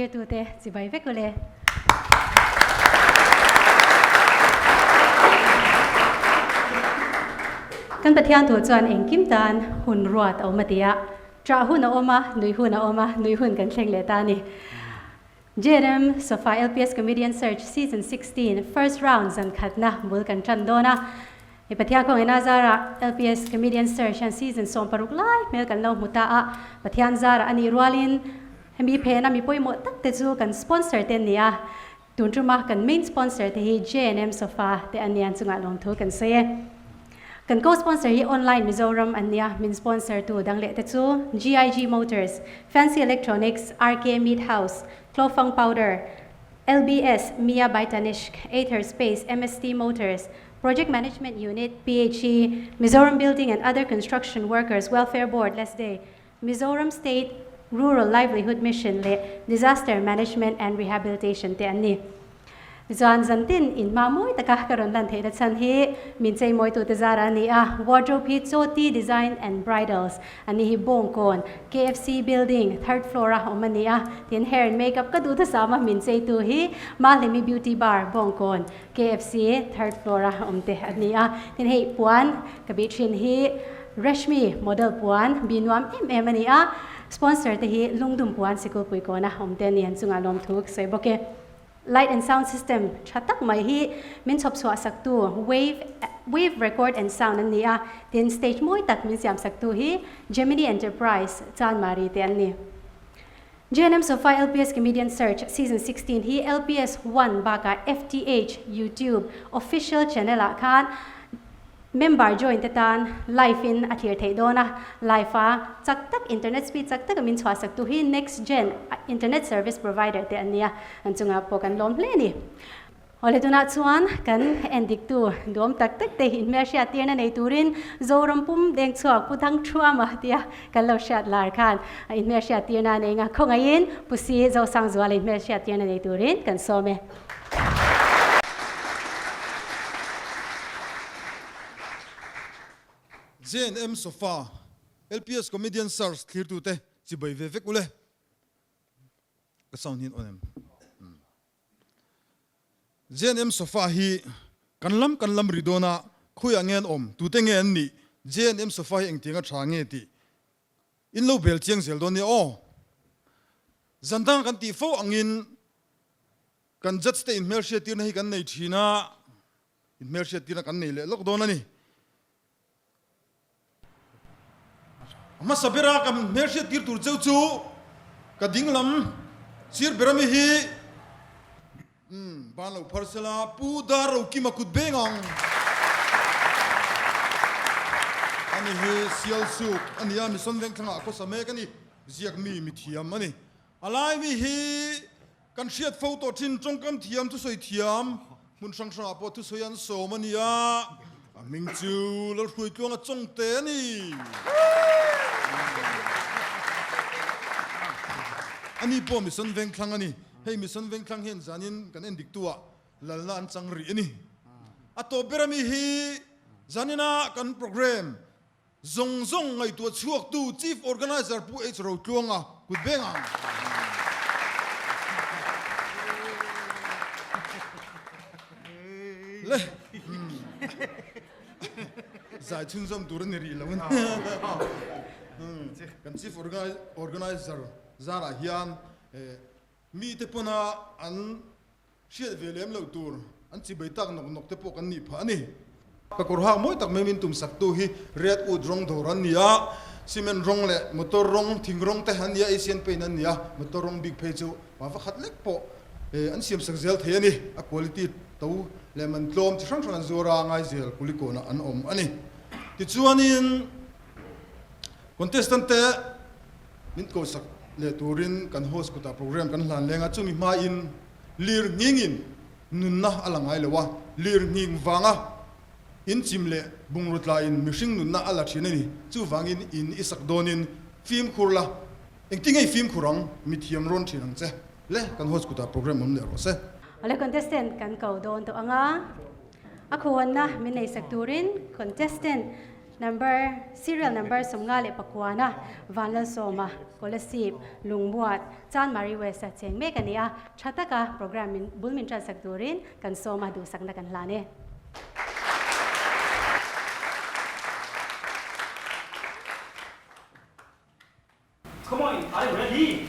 Thlirtute chibai vek ule. Kan Pathian thu chuan engkim tan hun ruat a awm a ti a, ṭah hun a awm a, nuih hun a awm a, nuih hun kan thleng leh ta a ni. JNM Sofa LPS Comedian Search Season 16 First Round zan khatna bul kan ṭan dawn a. I Pathian khawngaihna zarah LPS Comedian Search hian season 16 lai hmel kan lo hmu ta a, Pathian zarah a nih rualin hemi phena mi pawimawh tak te chu kan sponsor te an ni a, tun tuma kan main sponsor te hi JNM Sofa te an nia chungah lawmthu kan sawi e. Kan co-sponsor hi Online Mizoram an nia, min sponsor tu dang leh te chu GIG Motors, Fancy Electronics, RK Meat House, Clofang Powder, LBS, Mia by Tanishq, Aether Space, MST Motors, Project Management Unit, PHE, Mizoram Building and Other Construction Workers Welfare Board, LESDE, Mizoram State Rural Livelihood Mission leh Disaster Management and Rehabilitation te an ni. Tichuan, zantin in hma mawi taka ka rawn lan theihna chhan hi min chei mawitute zara a ni a, wardrobe hi Choti Design and Bridals a ni hi Bawngkawn, KFC Building, third floor a awm a ni a, tin hair and makeup ka duh thusam a min cheitu hi Mahlimi Beauty Bar, Bawngkawn, KFC third floor a awm te a ni a, tin hei puan ka bih thin hi Rashmi model puan bih nuam em em a ni a, sponsor te hi Lungdum puan sikul pui kawna awm te a ni an chungah lawmthu ka sawi bawk e. Light and sound system tha tak mai hi min chhawp chhuah sak tu Wave Wave Record and Sound an ni a, tin stage mawi tak min siam sak tu hi Gemini Enterprise Chanmari te an ni. JNM Sofa LPS Comedian Search Season 16 hi LPS One bakah FTH YouTube Official Channel ah khan member join te tan live in a thlir theih dawn a, live a chak tak internet speed chak taka min chhuah sak tu hi Next Gen Internet Service Provider te an nia, an chungah pawh kan lawm hle a ni. Awle tunah chuan kan en dik tu duam tak tak te inhmel hriat tirna nei turin Zoram pum deng chhuak Pu Thang Thuama tia kan lo hriat lar khan inhmel hriat tirna a nei nga khawngaihin Pu Si Zosangzuala inhmel hriat tirna nei turin kan sawm e. JNM Sofa, LPS Comedian Search thlirtute chibai ve vek ule. Ka sound hi an on em? JNM Sofa hi kan lam kan lam ri dawn a, khawiah nge an awm, tute nge an nih, JNM Sofa hi engtiang a tha nge tih in lo bel chiang zel dawn nia aw. Zan danga kan tih fo angin kan judge te inhmelhriattirna hi kan nei thin a, inhmelhriattirna kan nei leh lawk dawn a ni. A hmasa bera kan hmelhriat tir tur cheu chu ka ding lam sir bera mi hi ban lo phar sela Pu Dar Rokima kut beng ang ani hi sial suk a ni a, Mission Vengthlangah khawsa mek a ni, ziak mi mithiam a ni. A lai mi hi kan hriat fo tawh thin tawngkam thiam thusawi thiam hmun hrang hrangah pawh thusawi an sawm a ni a, a hming chu Lalhruaitluanga Chawngte a ni. Ani pawh Mission Vengthlang a ni. Hei Mission Vengthlang hian zanin kan en diktu ah lalna an chang rih a ni. A tawp ber ami hi zanina kan programme Zawng zawng ngaihtuah chhuaktu Chief Organiser Pu H Rotluanga kut veng ang. Le zai chhunzawm tur a ni rih lo a ni. Kan Chief Organiser zarah hian mite pawna an Hriat ve lem loh tur an chibai tak nawk nawk te pawh kan nih phah a ni. Ka kawr hak mawi tak mai min tum sak tu hi Red Wood rawng dawr an ni a, cement rawng leh motor rawng, thing rawng te an ni a, Asian paint an ni a, motor rawng bik phei chu pa va khat lek pawh an siam sak zel thei a ni. A quality to leh man tlawm chi hrang hrang an zuar a, Ngaizel Kulikawnah an awm a ni. Tichuanin contestant te min koh sak leh turin kan host kutah program kan hlan leng a, chumi hmain Lir nghingin nunna a la ngai lo a, lir nghing vanga in chim leh bungraw tlaiin mihring nunna a la thin a ni. Chuvangin in i sak dawnin fimkhur la, engtin nge i fimkhur ang? Mithiam rawn thin ang che. Le, kan host kutah program awm leh rawh se. Awle contestant kan ko dawn tawh ang a, a khuanna min nei sak turin contestant. Number, Serial number 59 na Vanlalsawma, Kolasib, Lungmuat, Chanmari West a cheng mek a ni a, tha taka program min bul min tansak turin kan sawm a duhsakna kan hlan e. Come on, are you ready?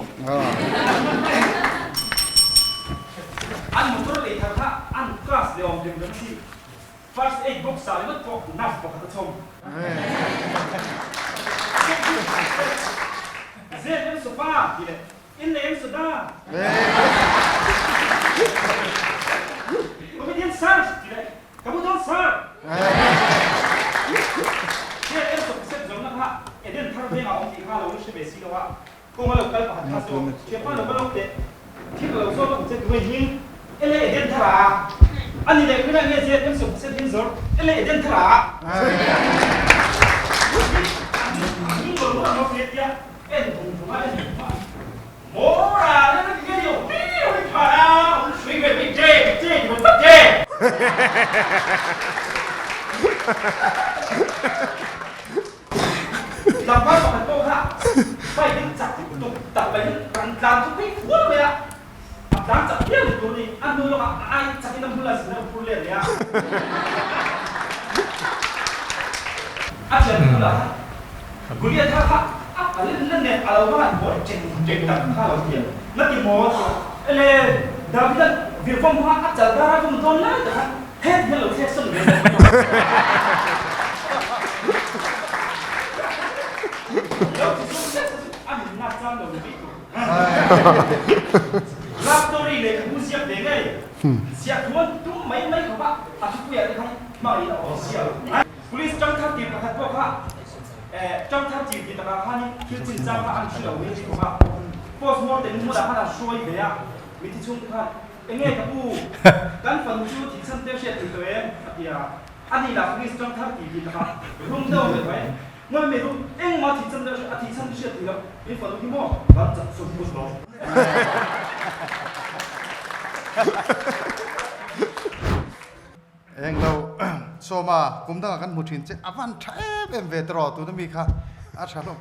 An motor lei thar kha an class le awm dem dem si. First aid box ah ringawt pawh nurse pakhat a chawm. Zep em sofa ti leh in lei em soda. Comedian search ti leh Ka mu dawn sir! Hriat em sawp sep zawmna kha Eden thar vengah a awm tih kha lo la hre ve si lo a, kawng a lo kal pakhat kha chu thianpa lo va lo teh thil ka lo zawt ang che tunge hming Ele Eden thar a a ni leh khawilai nge zet em sawp sep in zawr Ele Eden thar a hming lo lo ang hriat tia en vung vung a en vung vung a A palen nen a lo van buai cheng cheng tak kha lo ti a. Na ti maw? Ele, David-a virvawm kha a chal dar a vum dawn lai tak a, het hian lo thlek sawn ve tawh mai a. Lo ti zawng zet kha chu a nunna chang lo ni mai tur. Love story lehkhabu ziak ve ngei, ziah thuan tum mai mai khawp a, a thupuiah te khan hmangaih a awm sia lo. Police tangthar tir pakhat pawh kha tangthar tir tih takah khanin thil chinchang kha an hre lo hle tih kawngah post mortem hmunah khan an hruai ve a, mithi chhungte khan enge ka pu kan fanu chu thihchhan te hriat thei tawh em a ti a, ani lah police tangthar tir tih takah rum deuh ve tawh e, ngawi mai rum engmah thihchhan te a thihchhan te hriat thei loh in fanu hi maw kan chak chawm phut lo. Englo Sawma kum dangah kan hmu thin che a van tha em em ve tawh tuna mi kha a tha hlawm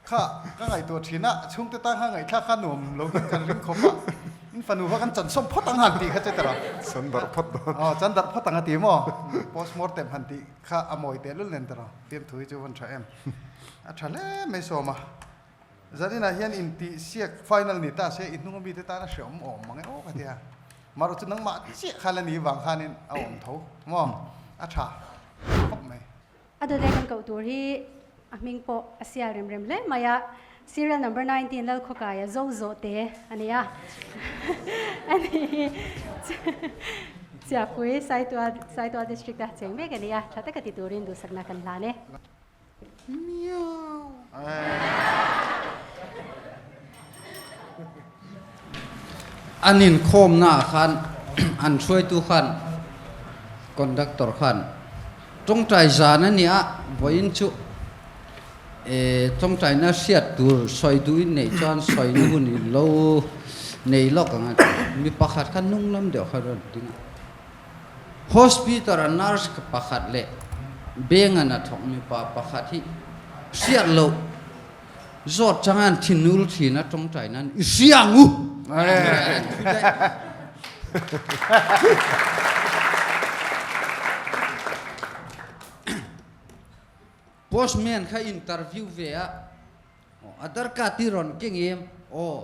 kha ka ngaihtuah thin a chhungte tan kha ngaihthlak kha nuam lo in kan ring khawp a in fanu kha kan chan sawm phawt ang han tih kha che tawh chan darh phawt dawn aw chan darh phawt ang a ti maw post mortem han tih kha a mawi teh lul nen tawh fiamthu hi chu a van tha em a tha hle mai Sawma Zaninah hian intihsiak final ni ta se i hnung ami te tan a hreawm awm mang e aw ka ti a. Marawh chu nangmah chiah kha la ni vang khanin a awm tho maw? A tha khawp mai. A dawt leh kan koh tur hi a hming pawh a sial rem rem hle mai a, serial number 19 Lalkhawkaia zo zawh te a ni a, a ni hi Chiapui Saitual Saitual district a cheng mek a ni a, tha taka ti turin duhsakna kan hlan e. An inkhawmnaah khan an hruaitu khan conductor khan tawngtai zan a nia vawiin chu tawngtaina hriat tur sawi duhin neih chuan sawina hun in lo nei lawk ang a ti. Mi pakhat kha hnung lam deuh kha rawn ding a. Hospital a nurse pakhat leh Bengan a thawk mipa pakhat hi hriat loh zawt changa an thinur thin a tawngtai nan i hria ang u! An thu daih. Postman kha interview ve a, Aadhar card i rawn keng em? Aw,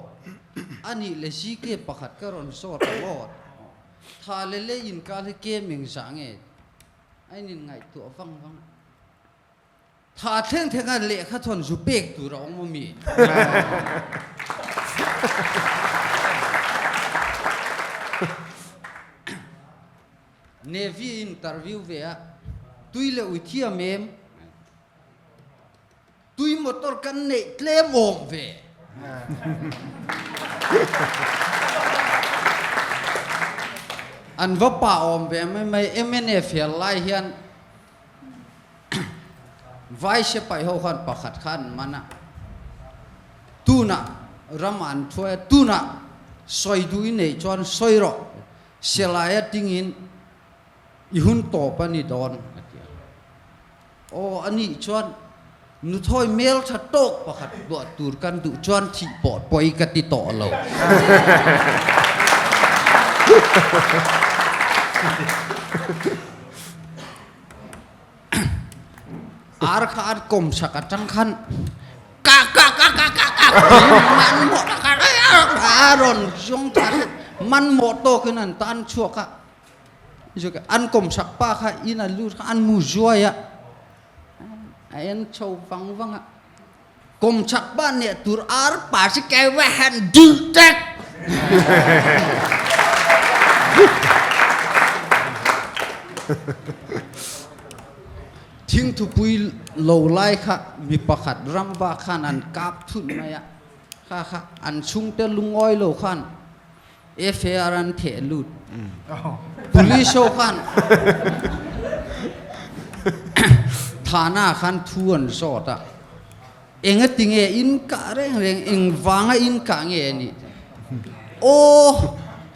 anih le GK pakhat ka rawn zawt ang aw. Tha le lei inkal hi kem eng zah nge? A in ngaihtuah vang vang a. Tha thleng thleng a lehkha thawn zu pek tur a awm ami? Navy interview ve a, tui leh ui thiam em? Tui motor kan neih tlem awm ve. An va pah awm ve mai mai mnf hial lai hian vai sipai ho khan pakhat kha an man a, tunah ram an thuai a, tunah sawi duh i neih chuan sawi rawh, sialai a tingin i hun tawp a ni dawn a ti a. Aw, anih chuan nuthawi hmeltha tawk pakhat buah tur kan duh chuan thih pawh pawi ka ti tawh lo. Ar kha an kawm sak atang khan ka ka ka ka ka ka tiin hmanhmawh taka a rawn zawng thar hmanhmawh tawkin an tan chhuak a. An kawm sak pa kha in a lut kha an mu zuai a, a en chho vang vang a. Kawm chak pa neh tur ar pa si kai va han duh tak. Thingthupui lo lai kha mi pakhat ramba khan an kap thut mai a, kha kha an chhungte lungawi lo khan FAR an theh lut. Police ho khan thana khan thu an zawt a, enga tinge in kah reng reng, eng vanga in kah nge a nih? Aw,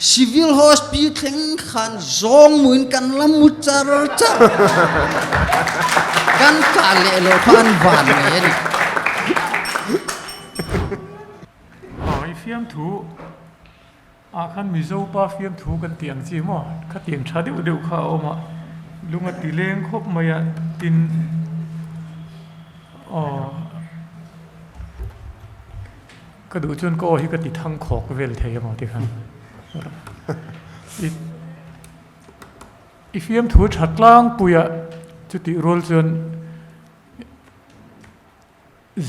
Civil Hospital thleng khan zawng muin kan la mu char char. Kan kah leh loh kha an van ngei a ni. I fiamthu ah khan Mizo pa fiamthu kan tih ang chi maw? Khatiang tha deuh deuh kha a awm a, lung a ti leng khawp mai a, tin aw ka duh chuan ka aw hi ka ti thang khawk vel thei emaw ti khan i fiamthu tha tlangpui a chutih rual chuan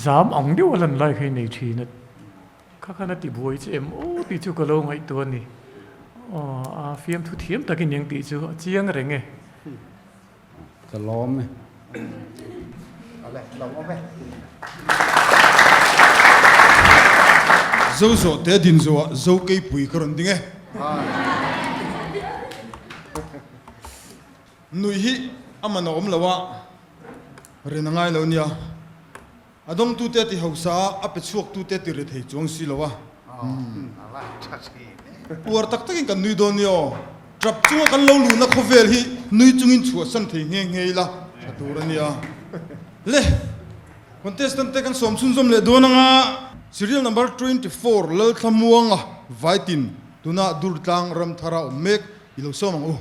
Zam ang deuh a lan lai kha i nei thin a, kha khan a ti buai che em aw tih chu ka lo ngaihtuah a ni. Aw a fiamthu thiam tak i ning tih chu a chiang reng e. Ka lawm e. Awle, lawm awm e. Zo zawh te din zawh ah zo keipui ka rawn ding e. Nui hi a man a awm lo a, ren a ngai lo nia. A dawngtute ti hausa a, a pe chhuaktute ti ri thei chuang si lo a. Uar tak takin kan nui dawn nia aw. Tap chunga kan lo luhna khawvel hi nui chungin chhuahsan thei nghe nghe ila tha tur a nia. Le, contestant te kan sawm chhunzawm leh dawn anga serial number 24 Lalthlamuanga Vaitin tuna Durtlang Ramthara awm mek I lo sawm ang u.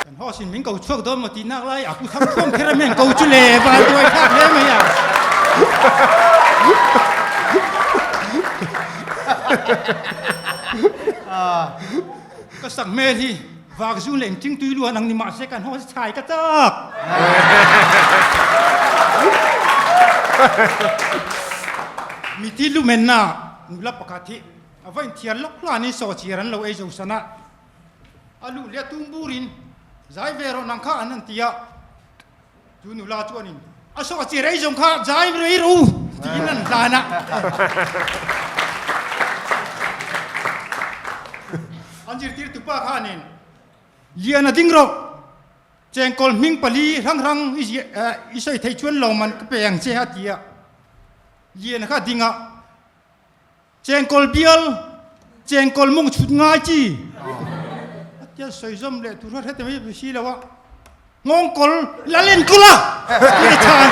Kan host in min ko chhuak dawn maw tih nak lai a pu thang thuam kher a men ko chu le van tuai thlak hle mai a. Ka sak hmel hi vak zung leh inching tui luan ang ni mahse kan host chhai ka chak. Miti lumenna nula pakhat hi A va inthiar lawk hlanin sawhchiar an lo ei zo san a, a luh leh tum burin zai ve rawh nang kha an han ti a, chu nula chuanin a sawhchiar ei zawng kha zai rei ro tiin an hlan a. An zirtirtupa khanin Lian a ding rawh, chengkawl hming pali hrang hrang i sawi thei chuan lawmman ka pe ang che a ti a, Lian kha a ding a. Chengkawl bial, chengkawl mawng chhut ngai chi. A tia sawi zawm leh tur hre te mai si lo a. Nghawngkawl lal enkawl a! Ti a chhan.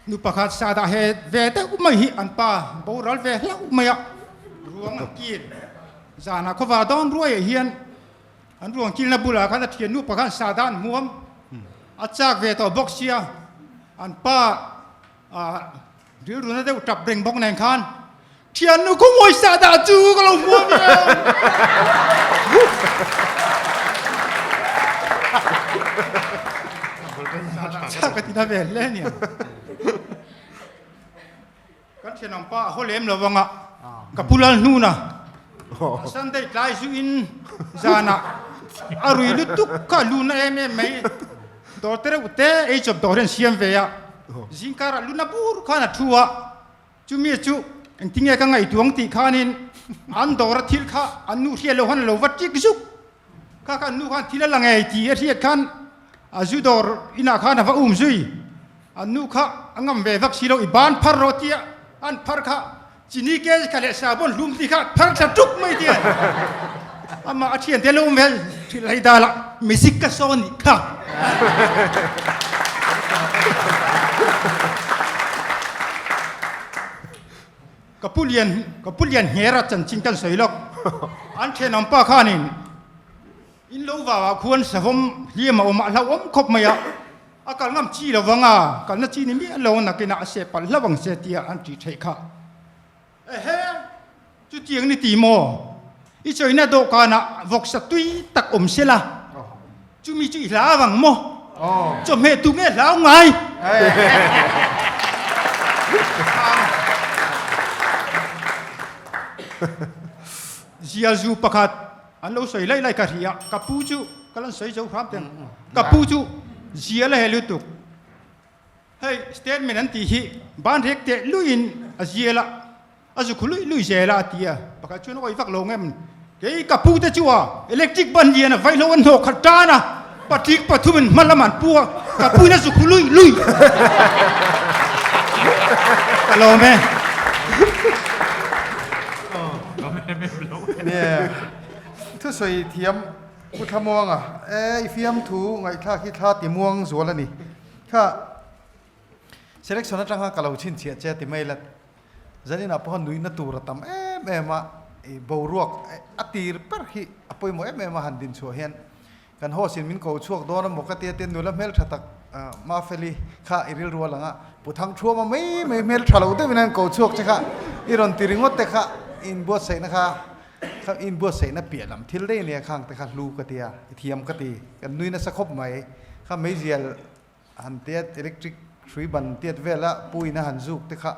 Nu pakhat sahdah he ve deuh mai hi an pa boral ve hlauh mai a. Ruang an kil. Zanah khawva dawn ruaiah hian An ruang kilna bulah khan a thiannu pakhat sahdah an hmuam a chak ve tawh bawk sia, an pa rilru na deuh tap reng bawk nen khan thiannu khawmawi sahdah chu ka lo hmuam ve ang. Chak a ti na ve hle nia. Kan thianawm pa a haw lem lo anga ka pu lal hnuna Sunday tlai zu in zanah a rui lutuk kha a luna em em mai dawr te reuh te ei chawp dawr hian siam ve a zingkarah luna bur khan a thu a chumi chu engtinge ka ngaihtuang tih khanin an dawr a thil kha an nu hriat loh khan a lo va tik zuk Kha khan nu khan thil a la ngei tih a hriat khan a zu dawr inah khan a va um zui. An nu kha a ngam ve vak si lo, i ban phar rawh tia an phar kha Chini ke kha leh sabon hlum ti kha phar thla tuk mai tia. Amah a thian te lo vel thil hei dal ah music ka sawn nih kha. Ka pu lian ka pu lian hner a chanchin kan sawi lawk. An thenawm pa khanin in lo vau ah khuan savawm hliam a awm a hlauhawm khawp mai a. A kal ngam chi lo vang a, kalna chi ni miah lo nakinah a seh palh hlauh ang che tia an ṭih theih kha. Ehe, chutiang ni ti maw? I chawina dawhkanah vawksa tui tak awm se la, chumi chu i hla avang maw? Chawhmeh tu nge hlau ngai? Zialzu pakhat An lo sawi lai lai ka hria, ka pu chu ka lan sawi zo hram teng, ka pu chu zial a he lutuk, hei statement an tih hi ban rek teh luiin a zial a, a zu khu luih luih zel a a ti a, pakhat chuan awi vak lo ngem, kei ka pu te chu a electric ban lian a vaihlo an hnawh khat tan a, patling pathumin hma lam an pu a, ka pu in a zu khu luih luih ka lawm e. Nia, thusawi thiam Pu Thlamuanga, e i fiamthu ngaihthlak hi thla ti muang zual a ni. Kha selection atanga ka lo chhinchhiah che ti mai la, zaninah pawh nuihna tur a tam em em a, i boruak a tir ber hi a pawimawh em em a han dinchhuah hian Kan host in min ko chhuak dawn a maw ka tia te nula hmeltha tak Mafeli kha i rilru a lang a, Pu Thangthuama mai mai hmeltha lo deuhin a rawn ko chhuak che kha i rawn ti ringawt te kha i inbuatsaihna kha kha i inbuatsaihna piah lam thil daih ania khang te kha hlu ka tia i thiam ka ti kan nui nasa khawp mai kha meizial Han tiat electric hrui ban tiat vela puiin a han zuk te kha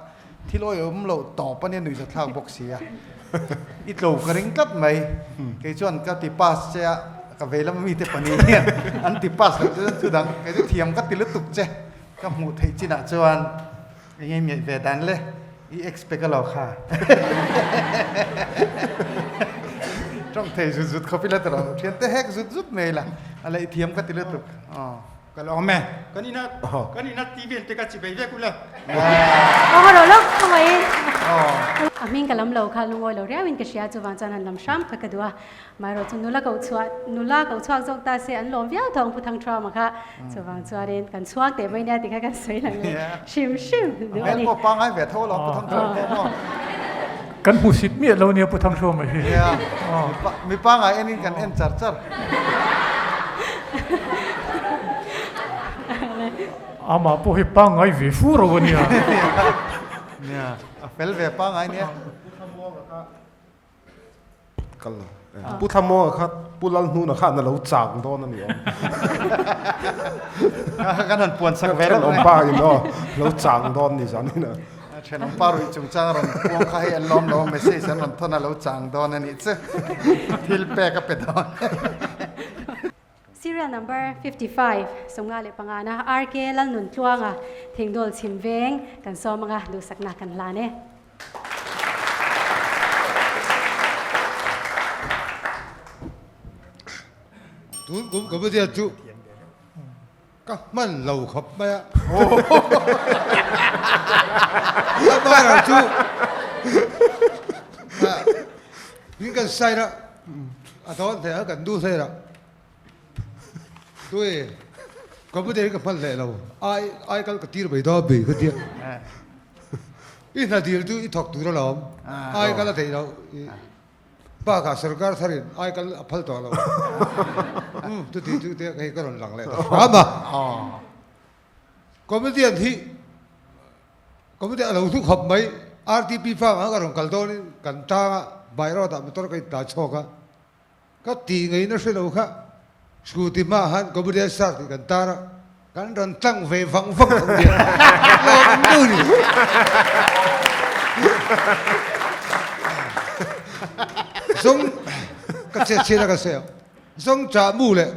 thil awi awm loh tawp a nia nuihza thlak bawk si a, i tlo ka ring tlat mai. Kei chuan ka ti pass che a, ka vei lam mite pahnih hian an ti pass loh chuan chu dang kei chu thiam ka ti lutuk che ka hmuh theih chinah chuan eng nge ngaih ve dan le i expect a lo kha tawng thei zut zut khawp ila tawh lo thian te hek zut zut mai la a leh i thiam ka ti lutuk aw. Ka lawm e. Kan ina kan ina TV an te ka chi bei vek ula. Aw ka lo lawk tho mai. A hming ka lam lo kha lungawi lo riau in ka hria chuvang chuan han lam hram kha ka duh a. Maherawh chu nula koh chhuah nula koh chhuak zawk ta se an lawm viau tho ang Pu Thangthuama kha. Chuvang chuanin kan chhuak teh mai nia ti kha kan sawi lang leh hrim hrim duh a ni. Hmel pawh pangngai ve tho alawm Pu Thangthuama pawh maw. Kan hmusit miah lo nia Pu Thangthuama hi. Mi pangngai enin kan en char char. Amah pawh hi pangngai ve fu ro a nia. Nia, a fel ve pangngai nia. Kal lo. Pu Thlamuanga kha Pu Lalhnuna khan a lo chang dawn a ni awm. Kan han puan sak ve reuh Thenawm pa in aw lo chang dawn ni zanin a. Thenawm pa ruih chungchang a rawn puang kha hei an lawm lo a message an rawn thawn a lo chang dawn a nih chu. Thil pek a pe dawn. Serial number 55, 55 na RK Lalnuntluanga Thingdawl Chhim Veng kan sawm anga duhsakna kan hlan e. Tun kum ka bia chu ka hman lo khawp mai a. Amara chu in kan sai ra a dawn thei a kan du thei ra. Tui computer hi ka hman leh lo ai ai kal ka tir mai dawn mi ka tia i hna dil chu i thawk tur alawm ai kal a theih loh i bakah sarkar thar in ai kal a phal tawh lo um chuti chu te hei ka rawn lang leh ta hram a comedian hi comedian a lo thu khawp mai RTP farm ah ka rawn kal dawn in kan tang a by road ah motor ka in tlan chhuak a. Ka tih ngaihna hre lo kha scooty hmaah khan comedian star tih kan tar a, kan rawn tlang ve vang vang tho nia. Lawm nu ni. Zawng ka chet chhiat a ka sawi ang. Zawng chah mu leh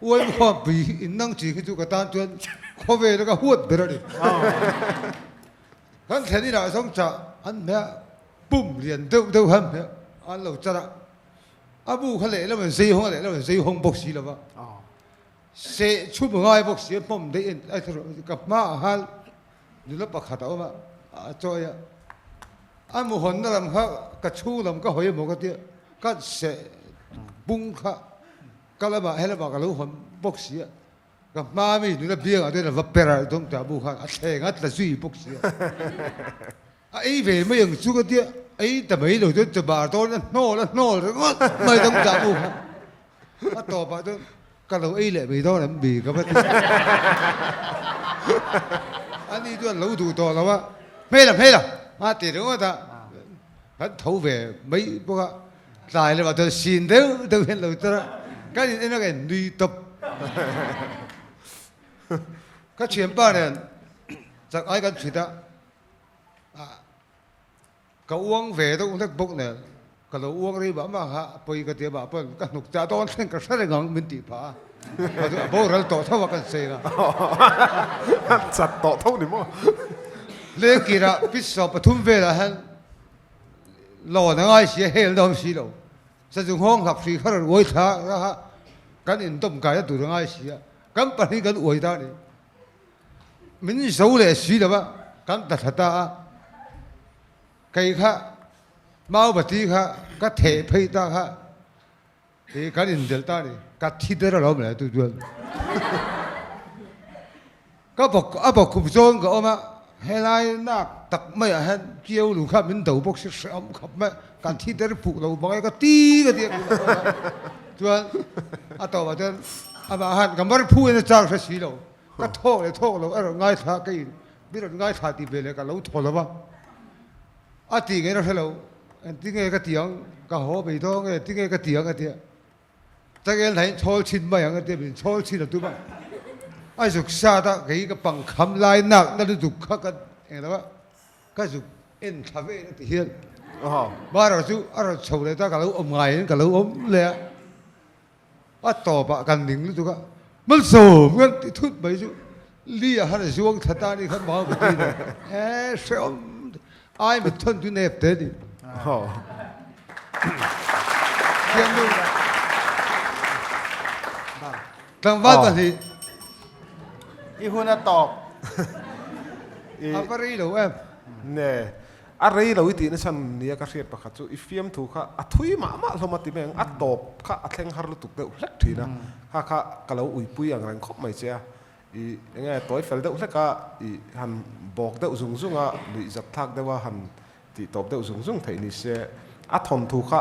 uai khuampui in nang chi khi chu ka tan chuan khawvel a ka huat ber a ni. Kan thlen inah zawng chah an hmeh a, pum lian deuh deuh han hmeh a, an lo char a. A bu kha lehlam an zei hawng a lehlam an zei hawng bawk si lova seh chhum a ngai bawk si a hmawm daih en ai ka hmaah khan nula pakhat a awm a a chawi a. A mu hawnna lam kha ka chhung lam ka hawi emaw ka tia, ka seh bung kha ka lamah helamah ka lo hawn bawk si a, ka hma mi nula biangah te hian a va per a, dawngtah bu khan a thleng a tla zui bawk si a. A ei ve mai ang chu ka tia, ei ta mai lo chuan chabar dawn a hnawl a hnawl ringawt mai dawngtah bu kha. A tawpah chuan Ka lo ei leh mai dawn em bi ka va ti. Ani chuan lo duh tawh lo a, Hmela hmela a ti ringawt a, kan tho ve mai bawk a, tlai lamah chuan sin deuh deuh hian lo tar a, kan in en a ka in nui tawp. Ka thianpa nen chak ai kan chhit a, Ka uang ve deuh hlek bawk nen, ka lo uang rei mah mah kha pawi ka ti a mah pawn ka hnuk chah dawn thleng ka hre reng ang min tih phah a, a boral tawh tho a kan sawi a. Chat tawh tho ni maw? Lengkirah pitsaw pathum velah hian lawn a ngai si a, hel na awm si lo. Sazu nghawng hlap hri kha rawn uai thla a, kan indawm kaina tur a ngai si a, kan pahnih kan uai ta a ni. Min zo leh si lo a, kan ta thla ta a, kei kha Maubati kha ka theh phei ta kha i kan indelh ta a ni, ka thi der alawm le tu chuan ka bawk a bawk khup zawn ka awm a, helai nak tak maiah hian kiau lu kha min do bawk si hrehawm khawp mai, ka thi der fuh lo bawk e ka ti ka ti a chuan a tawpah chuan amah khan ka mar phu in a chang hre si lo. Ka thawk leh thawk lo erawh ngaithla ka in mi rawn ngaithla tih ve leh ka lo thaw lo va, a tih ngei na hre lo, engtinge ka ti ang, ka haw mai dawn nge tinge ka ti ang a tia, changel hna in chhawl chhin mai ang a tia min chhawl chhin a tum a, a zuk sat a kei ka pang kham lai nak na lutuk kha ka eng lo a, ka zuk en thla vel a ti hian Mara chu a rawn chho leh ta ka lo awm ngaiin ka lo awm leh a. A tawpah kan ning lutuk a, Malsawm kan ti thut mai chu Li a han zuang thla ta ni khan mau ka ti nen e hrehawm ai mit thawn chu nep te ni. Thiam nu tlangval pahnih. I hun a tawp. A va rei lo em. Ne. A rei lo i tihna chhan nia ka hriat pakhat chu i fiamthu kha a thui mah mah hlawm a ti mai ang, a tawp kha a thleng har lutuk deuh hlek thin a, kha kha ka lo uipui ang reng khawp mai che a, i eng nge tawi fel deuh hlek a, i han bawk deuh zung zung a, nuih zat thlak deuh a han tih tawp deuh zung zung theih ni se, a thawnthu kha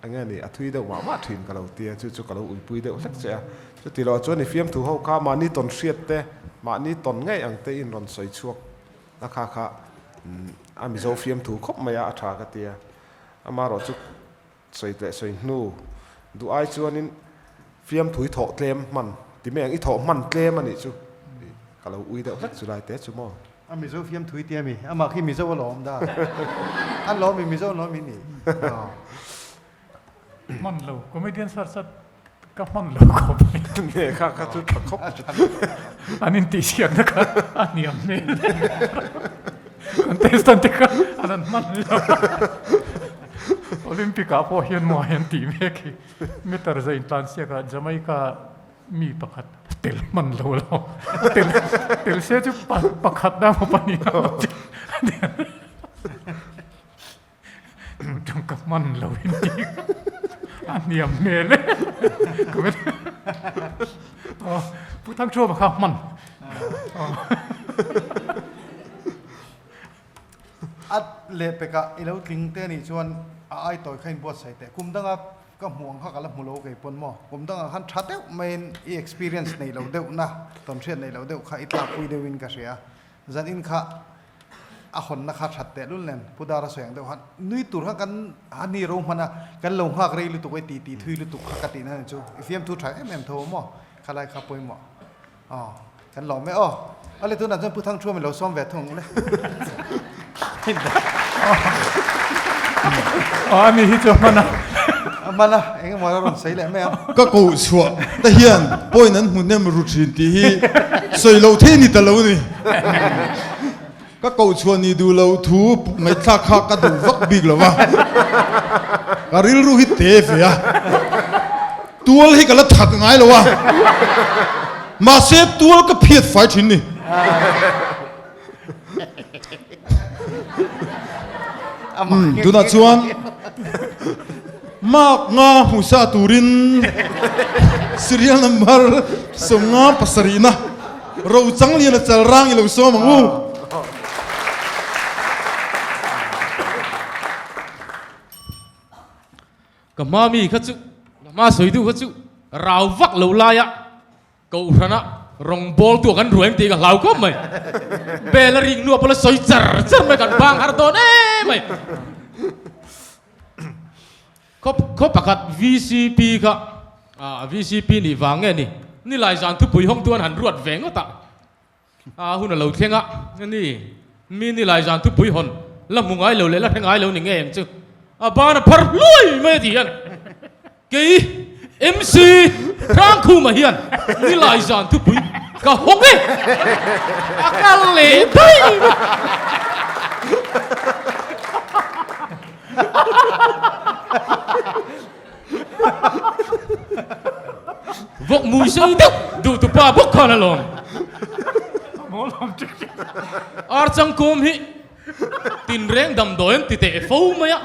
eng nge ni a thui deuh mah mah thin ka lo ti a, chu chu ka lo uipui deuh hlek che a, chuti loh chuan i fiamthu ho kha mahni tawn hriat te, mahni tawn ngei ang te in rawn sawi chhuak A kha kha a Mizo fiamthu khawp mai a, a tha ka ti a. Amaherawh chu sawi leh sawi hnu duh ai chuanin fiamthu i thawh tlem hman ti mai ang, i thawh hman tlem a nih chu ka lo ui deuh hlek chu lai te chu maw. A Mizo fiamthu i ti a mi? Amah khi Mizo a lawm da. A lawm i Mizo lawm i nih. Hman lo, comedian sar sat ka hman lo khawp mai. Nge kha kha chu tha khawp. An intihsiakna kha a hniam hmel. Contestant te kha an han hman lo. Olympic ah pawh hian maw hian tih mek hi. Meter za intlansiak ah Jamaica mi pakhat tel hman lo lo. Tel tel se chu pakhat na emaw pahnih na emaw tih. Tangka hman lo in tih a hniam hmel e. Pu Thangthuama kha hman. A leh pekah i lo tling te anih chuan a ai tawi kha in buatsaih teh. Kum danga ka hmuh ang kha ka la hmu lo kei pawn maw. Kum dangah khan tha deuh maiin i experience neih loh deuhna, tawnhriat neih loh deuh kha i tlakpui deuhin ka hria. Zan in kha a hawnna kha that teh lul nen Pu Dara sawi ang deuh khan nui tur kha kan a ni ro hman a, kan lo nghak rei lutuk e ti ti thui lutuk kha ka tihna ni chu i fiamthu tha em em tho maw kha lai kha pawimawh aw kan lawm e aw a le tunah chuan Pu Thangthuam i lo sawm ve thung le. Aw a ni hi chu a hman a. A hman a eng emaw a rawn sawi leh mai ang. Ka koh chhuah te hian point an hmu nem ru thin tih hi sawi loh thei ni ta lo ni. Ka koh chhuah ni duh loh thu ngaihthlak kha ka duh vak bik lo va, ka rilru hi te ve a, tual hi ka la that ngai lo a, mahse tual ka phiat fai thin ni. Tunah chuan mark nga hmu sa turin serial number 57 na Rochangliana Chalrang i lo sawm ang u. Ka hma mi kha chu, ka hma sawi duh kha chu rau vak lo laia Kohhrana rawng bawl tu ah kan ruai em tih ka hlau khawp mai. Bel a rik nuah pawh la sawi char char mai kan bang har dawn em mai. Khaw khaw pakhat VCP kha ah VCP nih vang nge ni nilai zan thupui hawng tu an han ruat ve ngawt a. A hun a lo thleng a, ni, mi ni lai zan thupui hawn la hmu ngai lo leh la hre ngai lo ni ngei ang chu. A ban a phar hluai mai a ti hian kei MC Hrangkhuma hian ni lai zan thupui ka hawng e, a kal leh daih mai. Vawk mui sei deuh duh tu pa bawk khan alawm. Ar changkawm hi tinreng damdawi an ti teh fo mai a,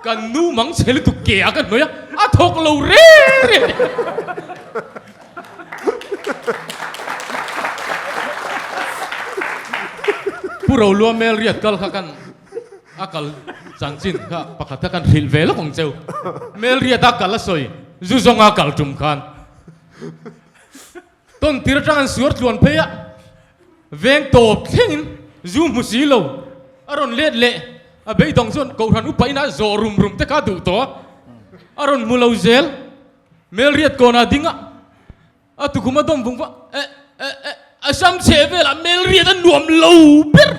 kan nu mang chhe lutuk ke a ka hnawih a, a thawk lo reng reng. Pu Rolua Melriat kal kha kan A kal chanchin kha pakhat kha kan hrilh ve lawk ang cheu. Melriata kal a sawi, zu zawnga kal tum khan tawn tir atang an suar tluan phei a, veng tawp thlengin zu hmu si lo a rawn let leh a beidawng chuan Kohhran upa inah zawh rum rum te kha a duh tawh a, a rawn hmu lo zel. Melriat kawnah ding a. A tukhum a dawm vung vang e e e a sam chhe velah mel riat a nuam lo ber.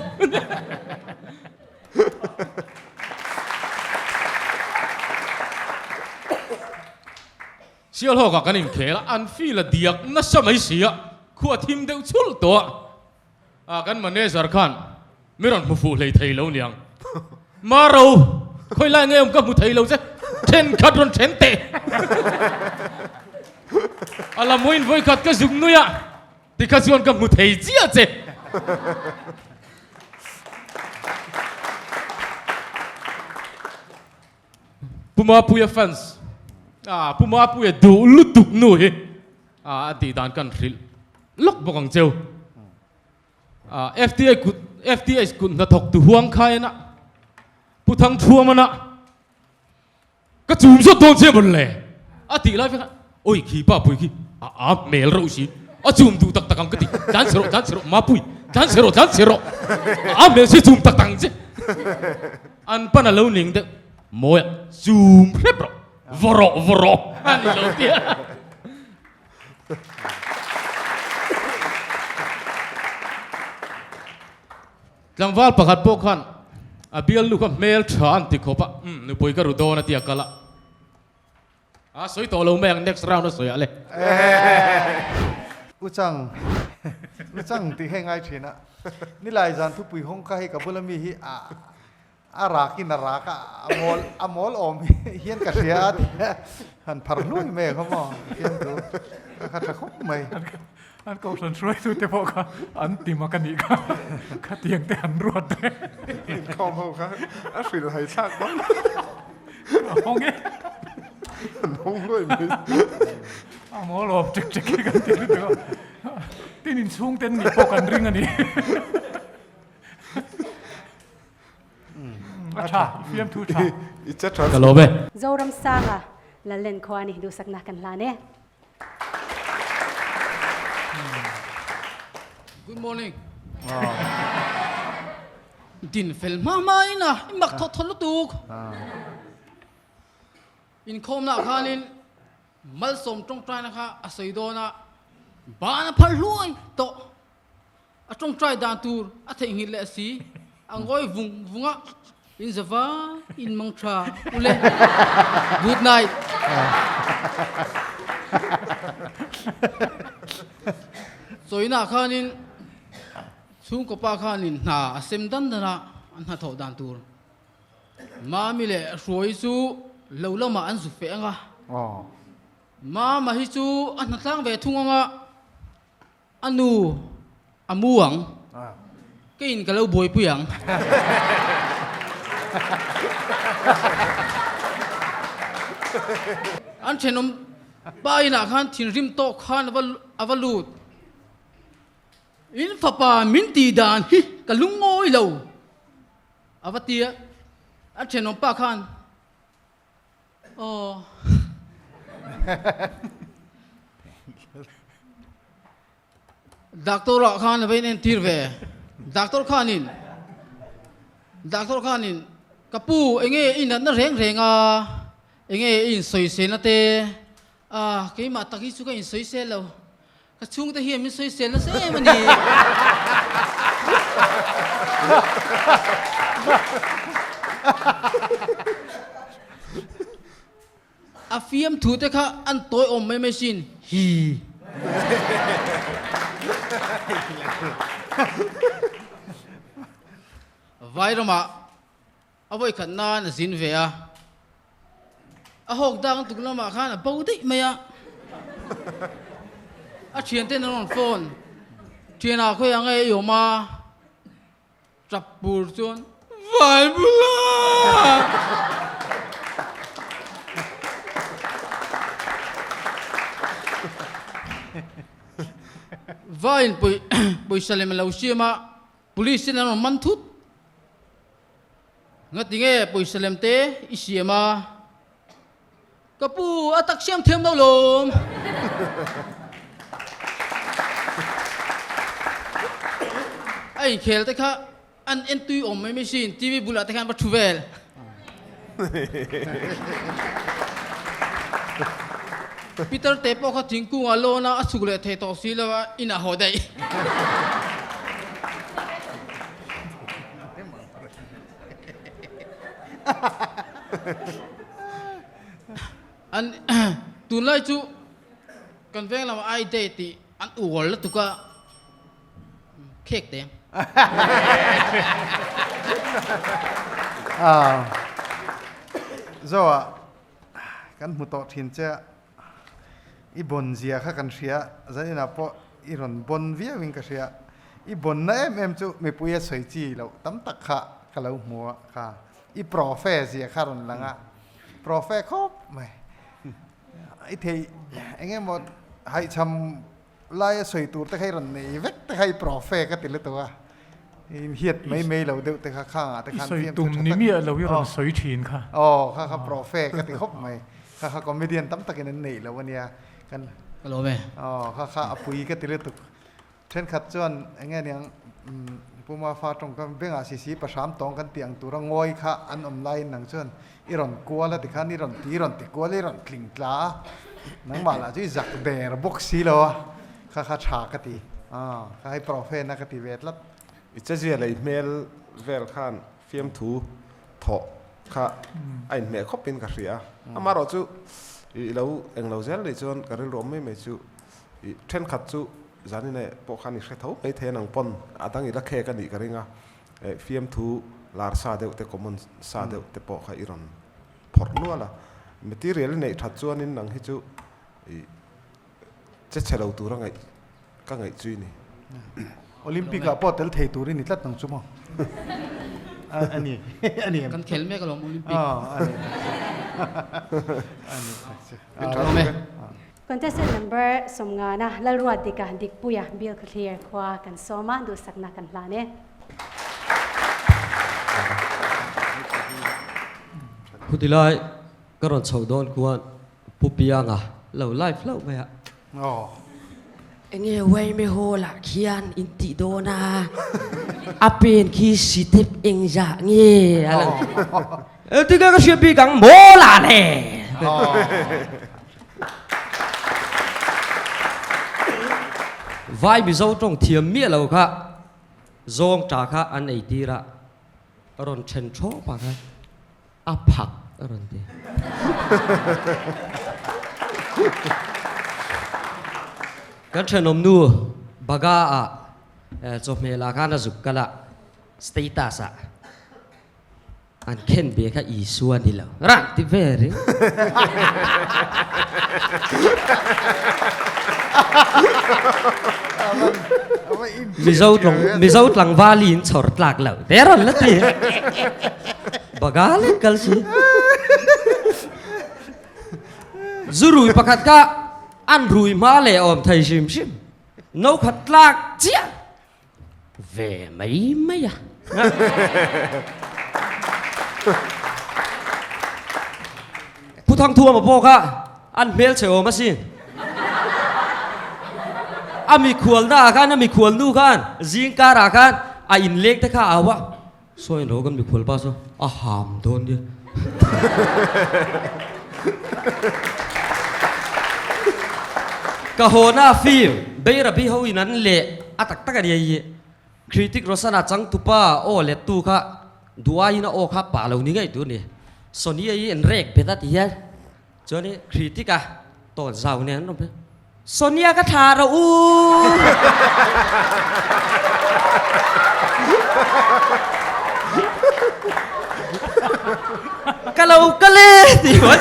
Sialhawkah kan inkhel a, an feel a diak nasa mai si a, khua thim deuh chhulh tawh a. Ah kan manager khan mi rawn hmu fuh hlei thei lo niang. Maro, khawi lai nge awm ka hmu thei lo che, thenkhat rawn then teh. A la mawiin vawikhat ka zuk nui a, tikha chuan ka hmu thei chiah che. Pu Mapuia fans, ah Pu Mapuia duh lutuk nu hi ah a tih dan kan hrilh lawk bawk ang cheu. Ah FTA kut FTH kut hnathawk tu huang kha en a, Pu Thangthuam ana ka chum zawt dawn che mawn le a tih lai vek a, oi khi pa pui khi a a hmel reuh si, a chum duh tak tak ang ka ti, tlan chhe rawh tlan chhe rawh Mapui tlan chhe rawh tlan chhe rawh a a hmel si chum tak tak ang che. An pan a lo ning deuh, Mawi a, chum hrep rawh, vaw rawh, vaw rawh a ni lo tia. Tlangval pakhat pawh khan a bialnu kha hmel tha an ti khawp a, umm nupui ka ru dawn a ti a kal a. A sawi tawh lo mai ang next round a sawi ah le. U Chang, U Chang tih kha i ngai thin a, nilai zan thupui hawng kha hei ka bula mi hi a a rak in a rak a, a mawl a mawl awm hian ka hria a tih a han phar hluai mai ang kha maw fiamthu a kha tha khawp mai. An kohhran hruaitute pawh kha an ti mak a nih kha, khatiang te an ruat e. Inkhawm ho kha a hrilh hai thlak dawn. A hawng e. An hawng hluai mai. A mawl awm ṭek ṭek hi kan ti lutuk a. Tin inchhung ten nih pawh kan ring a ni. A ṭha, i fiamthu ṭha. I che ṭha. Ka lawm e. Zoram sanga Lallen khua ni duhsakna kan hlan e. Good morning. Din fel hma hma in a i mak thawt thawt lutuk. Inkhawmna khanin malsawm tawngtaina kha a sawi dawn a, ban a phar hluai tawh. A tawngtai dan tur a theihnghilh leh si, a ngawi vung vung a, in za vai in mang tha ule. Good night. Chawinah khanin chhungkaw pa khanin hna a sem dan dan a, an hnathawh dan tur. Mami leh Hruai chu lo lamah an zu feh ang a, Mama hi chu a hnatlang ve thung ang a, A nu a mu ang. Keiin ka lo buaipui ang. An thenawm pa inah khan thinrim tawk khan a va lut. In fapa min tih dan hi ka lungawi lo a va ti a, an thenawm pa khan Aw. Doctor ah khan a va inentir ve. Doctor khanin Doctor khanin ka pu enge i natna reng reng a, enge i insawiselna te a, keimah tak hi chu ka insawisel lo. Ka chhungte hian min sawisel nasa em a ni. A fiamthu te kha an tawi awm mai mai sin hi. Vairamah a vawikhat nan a zin ve a, a hawk dang tuk lamah khan a bo daih mai a, a thianten an rawn phone, Thianah khawi ang e i awm a? Tap pur chuan Vai bula! Vaiin pawisa lem a lo siam a, police ten an rawn man thut. Ngati nge pawisa lem te i siam a? Ka pu, a tak siam thiam lo lawm. A inkhel te kha an en tui awm mai mai sin, TV bulah te khan va thu vel. Peter te pawh kha thingkung ah lawn a, a chhuk leh thei tawh si lo a, inah haw daih. An tunlai chu kan veng lamah I day tih an uar lutuk a, khek teh ang. Zoa kan hmu tawh thin che a, I bon zia kha kan hria, zaninah pawh i rawn bon viauin ka hria. I bonna em em chu mipui a sawi chi loh tam tak kha ka lo hmu a kha. I profe zia kha rawn lang a, profe khawp mai. I thei eng emaw haihchham laia sawi tur te kha i rawn nei vek te kha i profe ka ti lutuk a. I hiat mai mai lo deuh te kha khangah te khan I sawi tum ni miah lo i rawn sawi thin kha. Aw kha kha profe ka ti khawp mai. Kha kha comedian tam takin an neih lo ania kan Ka lawm e. Aw kha kha a pui ka ti lutuk. Thenkhat chuan eng nge niang Pu Mafa tawngkam bengah sisi pahram tawng kan tih ang tura ngawi kha an awm laiin nang chuan i rawn kual a tikhan i rawn ti i rawn ti kual i rawn tling tla a nangmah lah chu i zak der bawk si lo a kha kha tha ka ti aw kha hei profen a ka ti ve tlat. I chezia lei hmel vel khan fiamthu thawh kha a inhmeh khawpin ka hria a, amaherawh chu i lo englo zel nih chuan ka rilru awm mai mai chu i thenkhat chu Zanine pawh khan i hre tho mai thei a nang pawn a dang i la khek a nih ka ring a, fiamthu lar sa deuh te common sa deuh te pawh kha i rawn phawrh nual a, material i neih that chuanin nang hi chu i che chhe lo tura ngaih ka ngaih chu i ni. Olympic ah pawh tel thei tur i ni tlat nang chu maw? A ni a ni em? Kan khel mek alawm Olympic. Aw a ni a ni tak chu. Alawm e. Contestant number Sawmngana Lalruatdika Dikpuia Bill Khawthlir khua kan sawm a, duhsakna kan hlan e. Khutilai ka rawn chhoh dawn khuan Pu Pianga lo live hlauh mai a. Enge Waime Hall ah khian in tih dawn a, a pen khi sitep eng zah nge a lang. Engtin nge ka hriat bik ang maw lah le. Vai Mizo tawng thiam miah lo kha zawng ta kha an ei tir a, a rawn then thawp a kha a phak a rawn ti. Kan thenawm nu Baga ah chawhmeh lah khan a zuk kal a, status ah. An khen ve kha Isua ni lo. Rang ti ve ring. Mizo tlangval in chhawr tlak lo te rawn la ti. Baga lek kal si. Zu rui pakhat kha an rui hma leh awm thei hrim hrim. No khat tlak chiah ve mai mai a. Pu Thangthuama pawh kha an hmel chhe awm asin. A mikhualna ah khan a mikhual nu khan zing karah khan a inleng te kha a au a, Sawi lo kan mikhual pa chu a ham dawn nia. Ka hawna film Beirabi ho in an leh a tak tak a nia hi. Critic Rosana changtupa aw lettu kha duaiin a aw kha pah lo ni ngei tur a ni. Sonia hi an rek bet a ti hian chuan i Critic a tawn zau nen an rawn phei. Sonia ka thlah rawh u. Ka lo kal e ti mai.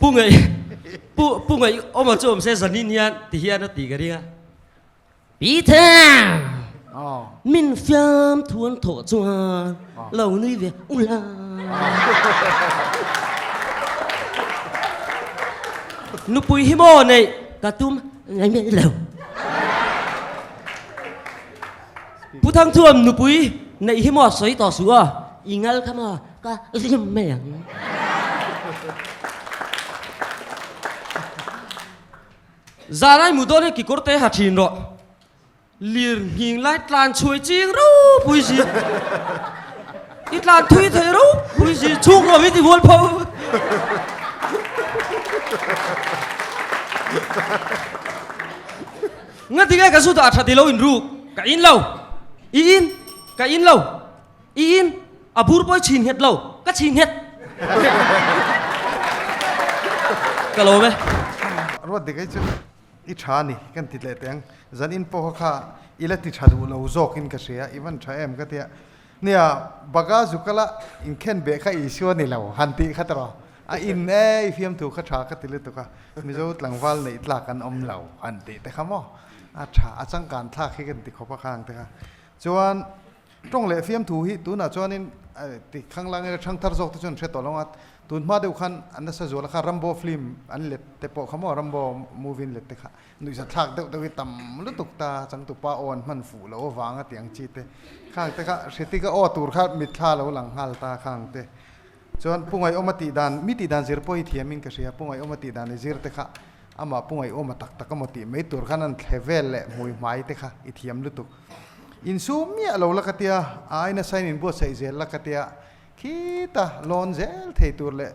Pu Ngaih Pu Pu Ngaih awm chu awm se zanin hian ti hian a ti ka ring a. Peter! Min fiam thuan thawh chuan lo nui ve ula. Nupui hi maw neih ka tum ngai mai lo. Pu Thangthuam nupui neih hi maw sawi tawh suh a, i ngal kha maw ka rim mai ang. Zalai mu dawn hi kikawr te ha thin rawh. Lir nghing lai tlan chhuai ching ropui si. I tlan thui thei ropui si chhung lo hi ti hual pho. Nga ti nge ka zu dah tha ti lo in ruk ka in lo. I in ka in lo. I in a bur pawh i chhin nghet lo ka chhin nghet. Ka lawm e. Ruat dik ei chu i tha a ni kan ti leh teh ang. Zan in pawh kha i la ti tha duh lo zawk in ka hria i van tha em ka tia. Nia baga zukala inkhen beh kha Isua ni lo han tih kha tawh a in e i fiamthu kha tha ka ti lutuk a Mizo tlangval neih tlak an awm lo han tih te kha maw a tha a changkan thlak hi kan ti khawp a khang te kha chuan Tawng leh fiamthu hi tunah chuanin ti khanglang ila thangthar zawk te chuan hre tawh lo a, tun hma deuh khan an nasa zual a kha Rambo film an let te pawh kha maw Rambo movie an let te kha nuihza thlak deuh deuh hi tam lutuk ta changtupa aw an hman fuh loh avanga tih ang chi te khang te kha hretika aw tur kha mitthla lo lang nghal ta khang te chuan Pu Ngaihawma tih dan mi tih dan zir pawh hi thiamin ka hria Pu Ngaihawma tih dan i zir te kha amah Pu Ngaihawma tak tak emaw tih mai tur khan an thle vel leh hmui hmai te kha i thiam lutuk. Insum miah lo la ka tia, a aina sign in buatsaih zel la ka tia, khita lawn zel thei tur leh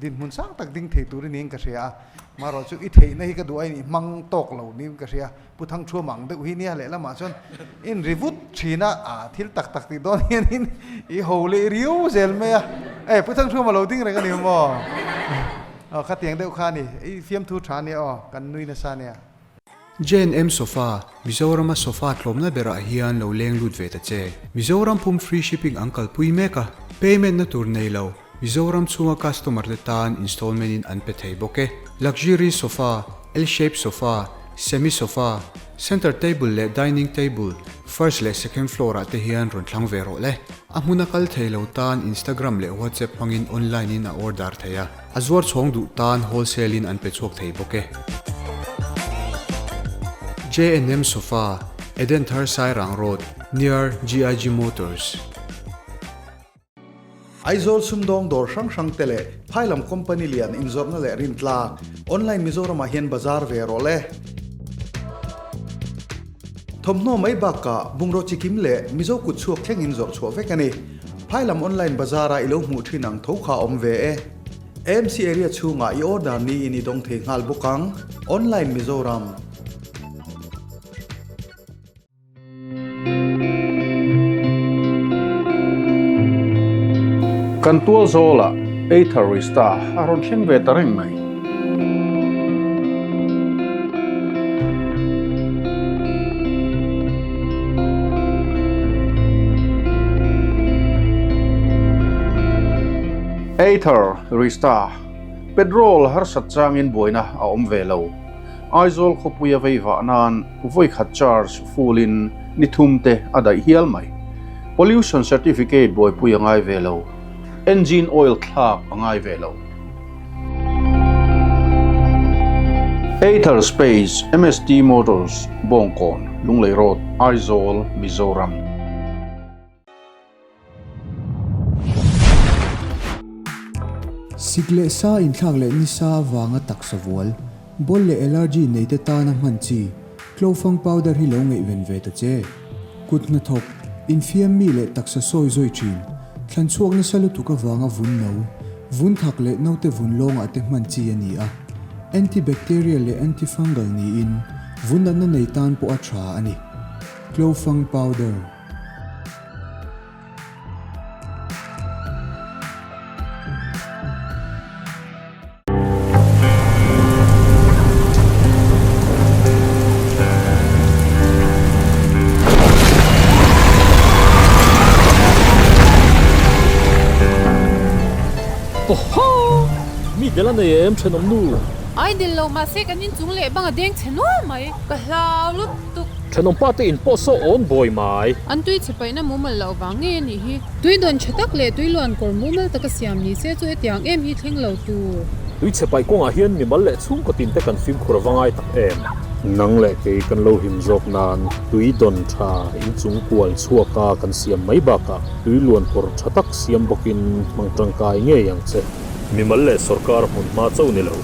dinhmun sang tak ding thei tur i niin ka hria a, marawh chu i theihna hi ka duh a in i hmang tawk lo niin ka hria, Pu Thangthuam ang deuh hi nia lehlamah chuan in ri vut thin a, a thil tak tak tih dawn hian in i ho leh riau zel mai a, e Pu Thangthuam a lo ding reng a ni maw? Aw khatiang deuh kha a ni, i fiamthu tha a nia aw, kan nui nasa a nia. JNM Sofa, Mizorama sofa tlawmna berah hian lo leng lut ve ta che. Mizoram pum free shipping an kalpui mek a, payment na tur nei lo, Mizoram chhunga customer te tan installment in an pe thei bawk e. Luxury sofa, L-shape sofa, semi sofa, center table leh dining table, first leh second floor ah te hian rawn thlang ve rawh le. A hmuna kal thei lo tan Instagram leh WhatsApp hmangin online in a order thei a. A zuar chhawng duh tan wholesale in an pe chhuak thei bawk e. JNM Sofa, Edenthar Sairang Road, near GIG Motors. Aizawl sumdawng dawr hrang hrang te leh phailam company lian inzawrhna leh rintlak online Mizoramah hian bazar ve rawh le. Thawmhnaw mai bakah bungraw chikim leh Mizo kut chhuak thlengin zawrh chhuah vek a ni. Phailam online bazar-a i lo hmuh thin ang tho kha a awm ve e. AMC area chhungah i order niin i dawng thei nghal bawk ang. Online Mizoram. Kan tual zawlah Ather Rista a rawn thleng ve ta reng mai. Ather Rista, Petrol harsat changin buaina a awm ve lo. Aizawl khawpuia vei vah nan vawi khat charge full in ni thum te a daih hial mai. Pollution certificate buaipui a ngai ve lo. Engine oil thlak a ngai ve lo. Aether Space, MST Motors, Bawngkawn, Lunglei Road, Aizawl, Mizoram. Sik leh sa inthlak leh nisa avanga taksa vual, bawl leh allergy neite tana hman chi, Tlofang powder hi lo ngaihven ve ta che. Kut hnathawk, infiam mi leh taksa sawi zawi thin, thlan chhuak nasa lutuk avanga vun no, vun thak leh naute vun lawngah te hman chi a ni a. Antibacterial leh antifungal niin vun natna nei tan pawh a tha a ni. Tlofang powder. Awhaw! Mi del a nei em thenawm nu? Ai del lo mahse kan inchung leh bang a deng chhe nual mai. Ka hlau lutuk. Thenawm pa te in pawh saw awn buai mai. An tui chhe paihna mumal loh vang ngei a nih hi. Tui dawn tha tak leh tui luan kawr mumal taka siam ni se chu hetiang em hi thleng lo tur. Tui chhe paih kawngah hian mimal leh chhungkaw tin te kan fimkhur ava ngai tak em. Nang leh kei kan lo him zawk nan tui dawn tha inchung kual chhuaka kan siam mai bakah tui luan kawr tha tak siam bawkin hmang tangkai ngei ang che. Mimal leh sawrkar hmun hma chauh ni lo,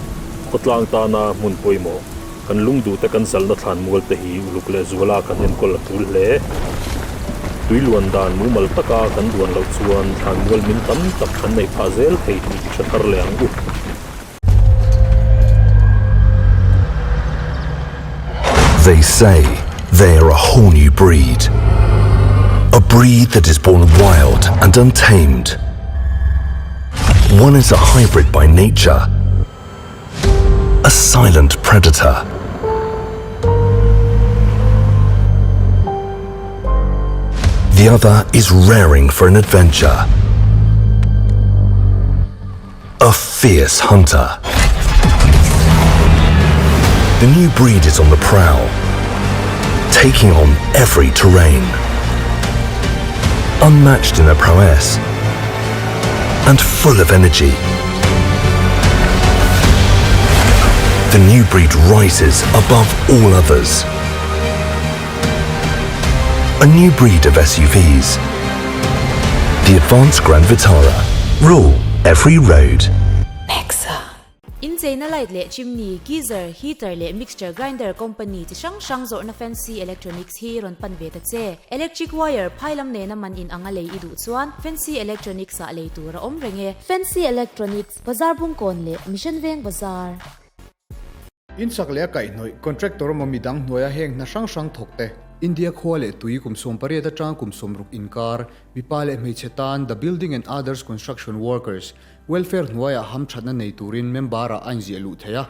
khawtlang tana hmun pawimawh. Kan lungduhte kan zalhna thlan mual te hi uluk leh zuala kan enkawl a tul hle. Tui luan dan mumal taka kan duan loh chuan thlan mual min tam tak kan neih phah zel thei tih i hre thar leh ang u. They say they are a whole new breed. A breed that is born wild and untamed. One is a hybrid by nature a silent predator. The other is raring for an adventure. A fierce hunter. The new breed is on the prowl, taking on every terrain. Unmatched in their prowess and full of energy. The new breed rises above all others. A new breed of SUVs. The Advanced Grand Vitara. Rule every road. Nexa. Incheina light leh chimney, geyser, heater leh mixture grinder company chi hrang hrang zawrhna Fancy Electronics hi rawn pan ve ta che. Electric wire phai lam nena man in anga lei i duh chuan Fancy Electronics ah lei tur a awm reng e. Fancy Electronics, Bazar Bungkawn leh Mission Veng Bazar. Insak leh a kaihhnawih contractor emaw midang hnuaia heng hna hrang hrang thawk te. India khua leh tui kum 18 atang kum 60 inkar, mipa leh hmeichhe tan The Building and Others Construction Workers Welfare hnuaiah hamthatna nei turin member-ah a inziah luh theih a.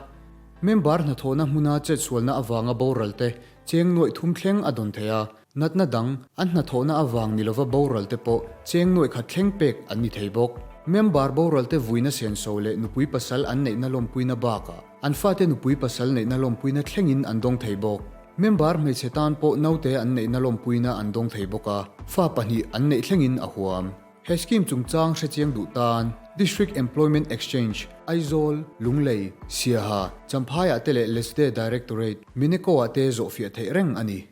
Member hnathawhna hmuna chetsualna avanga boral te cheng nuaih thum thleng a dawn thei a, natna dang an hnathawhna avang ni lova boral te pawh cheng nuaih khat thleng pek an ni thei bawk. Member boral te vuina senso leh nupui pasal an neihna lawmpuina bakah an fate nupui pasal neihna lawmpuina thlengin an dawng thei bawk. Member hmeichhe tan pawh naute an neihna lawmpuina an dawng thei bawk a, fa pahnih an neih thlengin a huam. He scheme chungchang hrechiang duh tan District Employment Exchange, Aizawl, Lunglei, Siaha, Champhaiah te leh Lesde Directorate, Mineko-ah te zawhfiah theih reng a ni.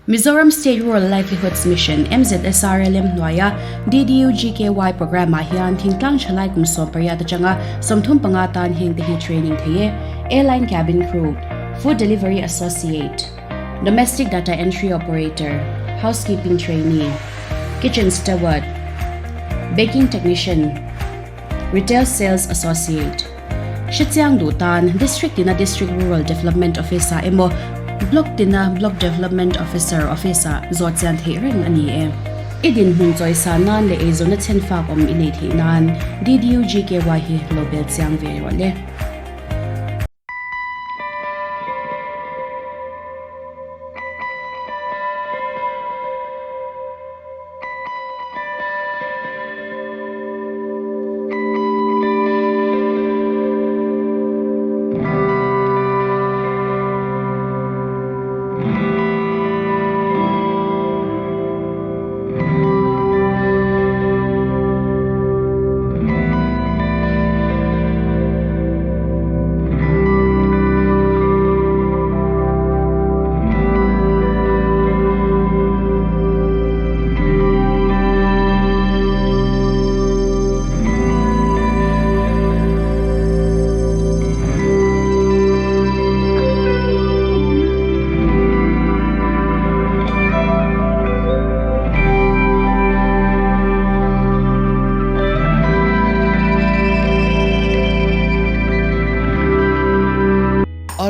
Mizoram State Rural Livelihoods Mission, MZSRLM, hnuaia DDUGKY programme-ah hian thingtlang thalai kum 18 atanga 35 tan hengte hi training thei e, Airline Cabin Crew, Food Delivery Associate, Domestic Data Entry Operator, Housekeeping Trainee, Kitchen Steward, Baking Technician, Retail Sales Associate. Hrechiang duh tan District tina District Rural Development Office-ah emaw Block tina Block Development Officer Office-ah zawt chian theih reng a ni e. I dinhmun chawisa nan leh eizawnna chhenfak awm i nei theih nan DDUGKY hi lo bel chiang ve rawh le.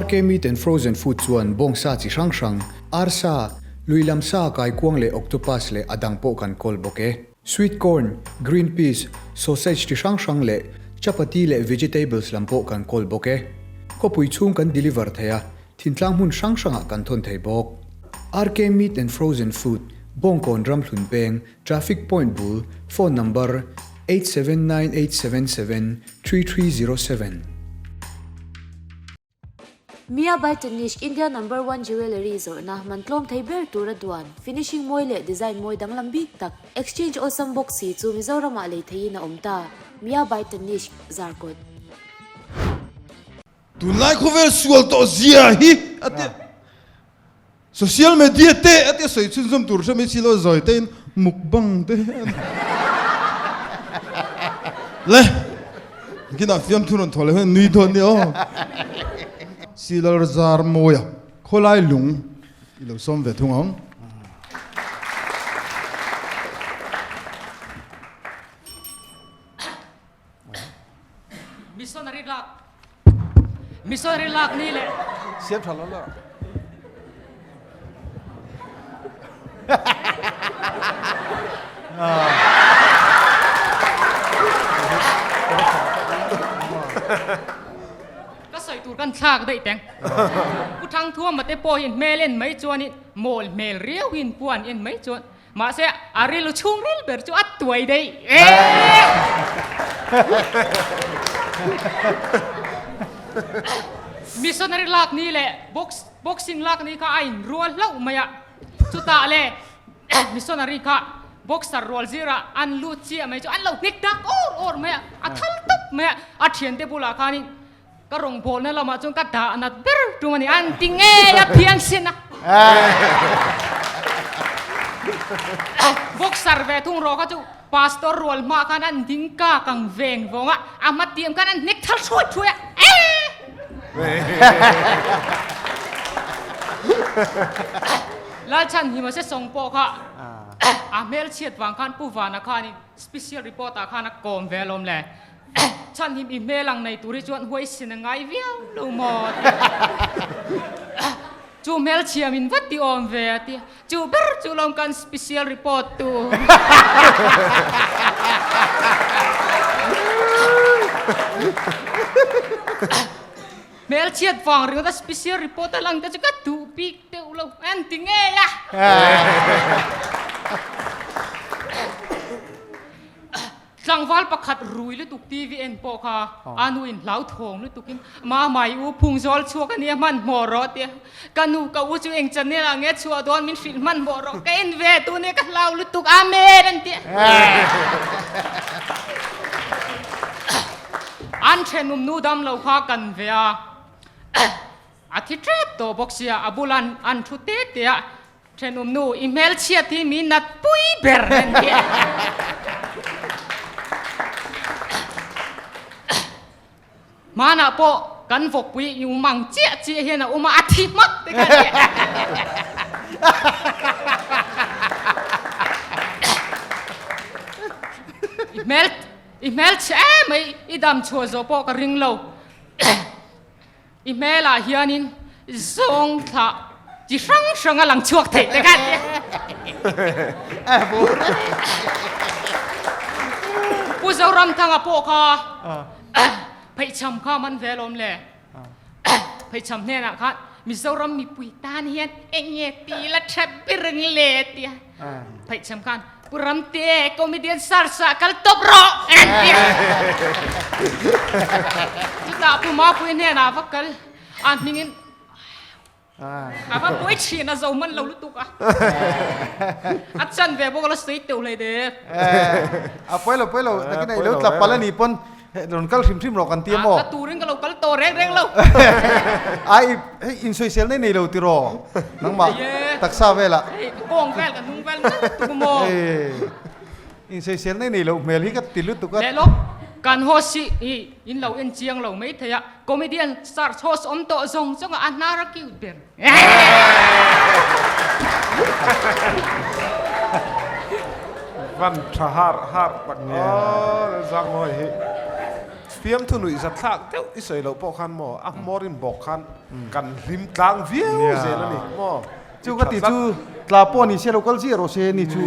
RK Meat and Frozen Food chuan bawngsa chi hrang hrang, arsa, lui lam sa, kaikuang leh octopus leh a dang pawh kan kawl bawk e. Sweet corn, green peas, sausage chi hrang hrang leh chapati leh vegetables lam pawh kan kawl bawk e. Khawpui chhung kan deliver thei a, thintlang hmun hrang hrangah kan thawn thei bawk. RK Meat and Frozen Food, Bawngkawn Ramhlun Peng, Traffic Point bul, phone number, 879877 3307. Mia by Tanishq India number one jewellery zawrhna man tlawm thei ber tura duan, finishing mawi leh design mawi danglam bik tak, exchange awlsam bawk si chu Mizoramah lei theihin a awm ta, Mia by Tanishq, Zarkawt. Tunlai khawvel sual tawh zia hi a ti. Social media te a tia sawi chhunzawm tur hre mai si lo zawi te in mukbang te an le kinah fiamthu rawn thaw leh hian nui dawn nia aw. Silar zar mawia khawlai lung i lo sawm ve thung ang. Missionary lak Missionary lak ni leh Siam tha lo lo. Ka sawi tur kan thlak daih teng. Pu Thangthuama te pawh hian hmel en mai chuanin mawl hmel riau in puan en mai chuan Mahse, a rilu chhungril ber chu a tuai daih e! Missionary lak ni leh boxing lak ni kha a inrual hlauh mai a, chutah le missionary kha boxer rual zirah an lut chiah mai chu an lo hnek dak awr awr mai a, a thal tawp mai a, a thiante bulah khanin Ka rawngbawlna lamah chuan ka dah nat ber tum a ni. An ti ngei a phiangsin a. Boxer ve thung rawh kha chu pastor rual hma khan an ding kak ang veng vawng a, a hma tiam khan an hnek thal hruai hruai a. Eeh! Lalchhan Himase sawng pawh kha a hmelchhiat vang khan Pu Vana khanin special report ah khan a kawm ve alawm le. Chhan him i hmel ang nei tur hi chuan huaisin a ngai viau lo maw ti a. Chu hmel chhiam in vat ti awm ve a ti a. Chu ber chu lawm kan special report tu. Hmel chhiat vang ringawt a special report a lang te chu ka duh bik deuh lo an ti ngei a. Tlangval pakhat rui lutuk TV en pawh kha a nu in hlauthawng lutuk in Mamai u phung zawl chhuak a nia hmanhmawh rawh tia ka nu ka u chu eng channel ah nge chhuah dawn min hrilh hmanhmawh rawh ka en ve tu nia ka hlau lutuk Amen an ti an thenawm nu dam lo kha kan ve a a thi tep tawh bawk sia a bulah an thu te te a Thenawm nu, i hmelchhiat hi mi nat pui ber an ti a. Hmanah pawh kan vawkpui i um ang chiah chiah hian a um a, a thi hmak te kha a ti a. I hmel, i hmelchhe em mai, i dam chhuah zawh pawh ka ring lo. I hmelah hianin zawng thlah chi hrang hrang a lang chhuak theih te kha tia. Pu Zoramthanga pawh kha pheichham kha man ve alawm le. Pheichham hnenah khan Mizoram mipui tan hian eng nge ti la tha ber ang le tia. Pheichham khan Pu Ramte comedian search ah kal tawp rawh an ti a. Chutah Pu Mapui hnenah va kal a hmingin a va buai thin a zo man lo lutuk a. A chan ve bawk a la sawi teuh hlei dep. A pawi lo pawi lo takin a i lo tla palh a ni pawn Rawn kal hrim hrim rawh kan ti a maw? Ka turin ka lo kal tawh reng reng lo. Ai hei insawisel nei nei lo tiraw nangmah taksa velah. Hei kawng vel ka hnung vel ngat tuk a maw? Insawisel nei nei loh hmel hi ka ti lutuk a. Leh lawk kan host hi i in lo en chiang lo mai thei a, comedian search host awm tawh zawng zawng a a hnar a cute ber. Van tha har har tak aw zang mawi hi. Fiamthu nuih zat thlak deuh i sawi loh pawh khan maw a hmawr in bawk khan kan hlim tlang viau zel a ni maw. Chu ka ti chu tla pawh ni se lo kal ziah rawh se ni chu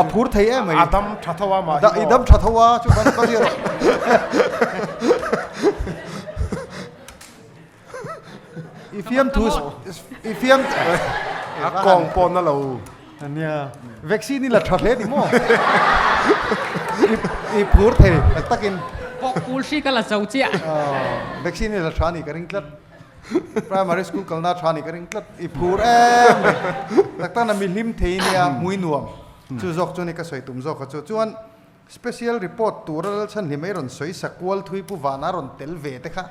a phur thei em mai. A dam tha tho a mah hi maw. I dam tha tho a chu kan kal ziah rawh. I fiamthu i fiam a kawng pawh na lo. Ania vaccine i la tha hle ni maw? I phur thei tak takin. Vawk pul hri ka la zo chiah. Vaccine i la tha ni ka ring tlat. Primary school kalna tha ni ka ring tlat. I phur em mai. Tak tak na mi hlim thei nia hmui nuam. Chu zawk chu ni ka sawi tum zawk a chu. Chuan Special report tura Lalchhanhli mai rawn sawi sakual thui Pu Vana rawn tel ve te kha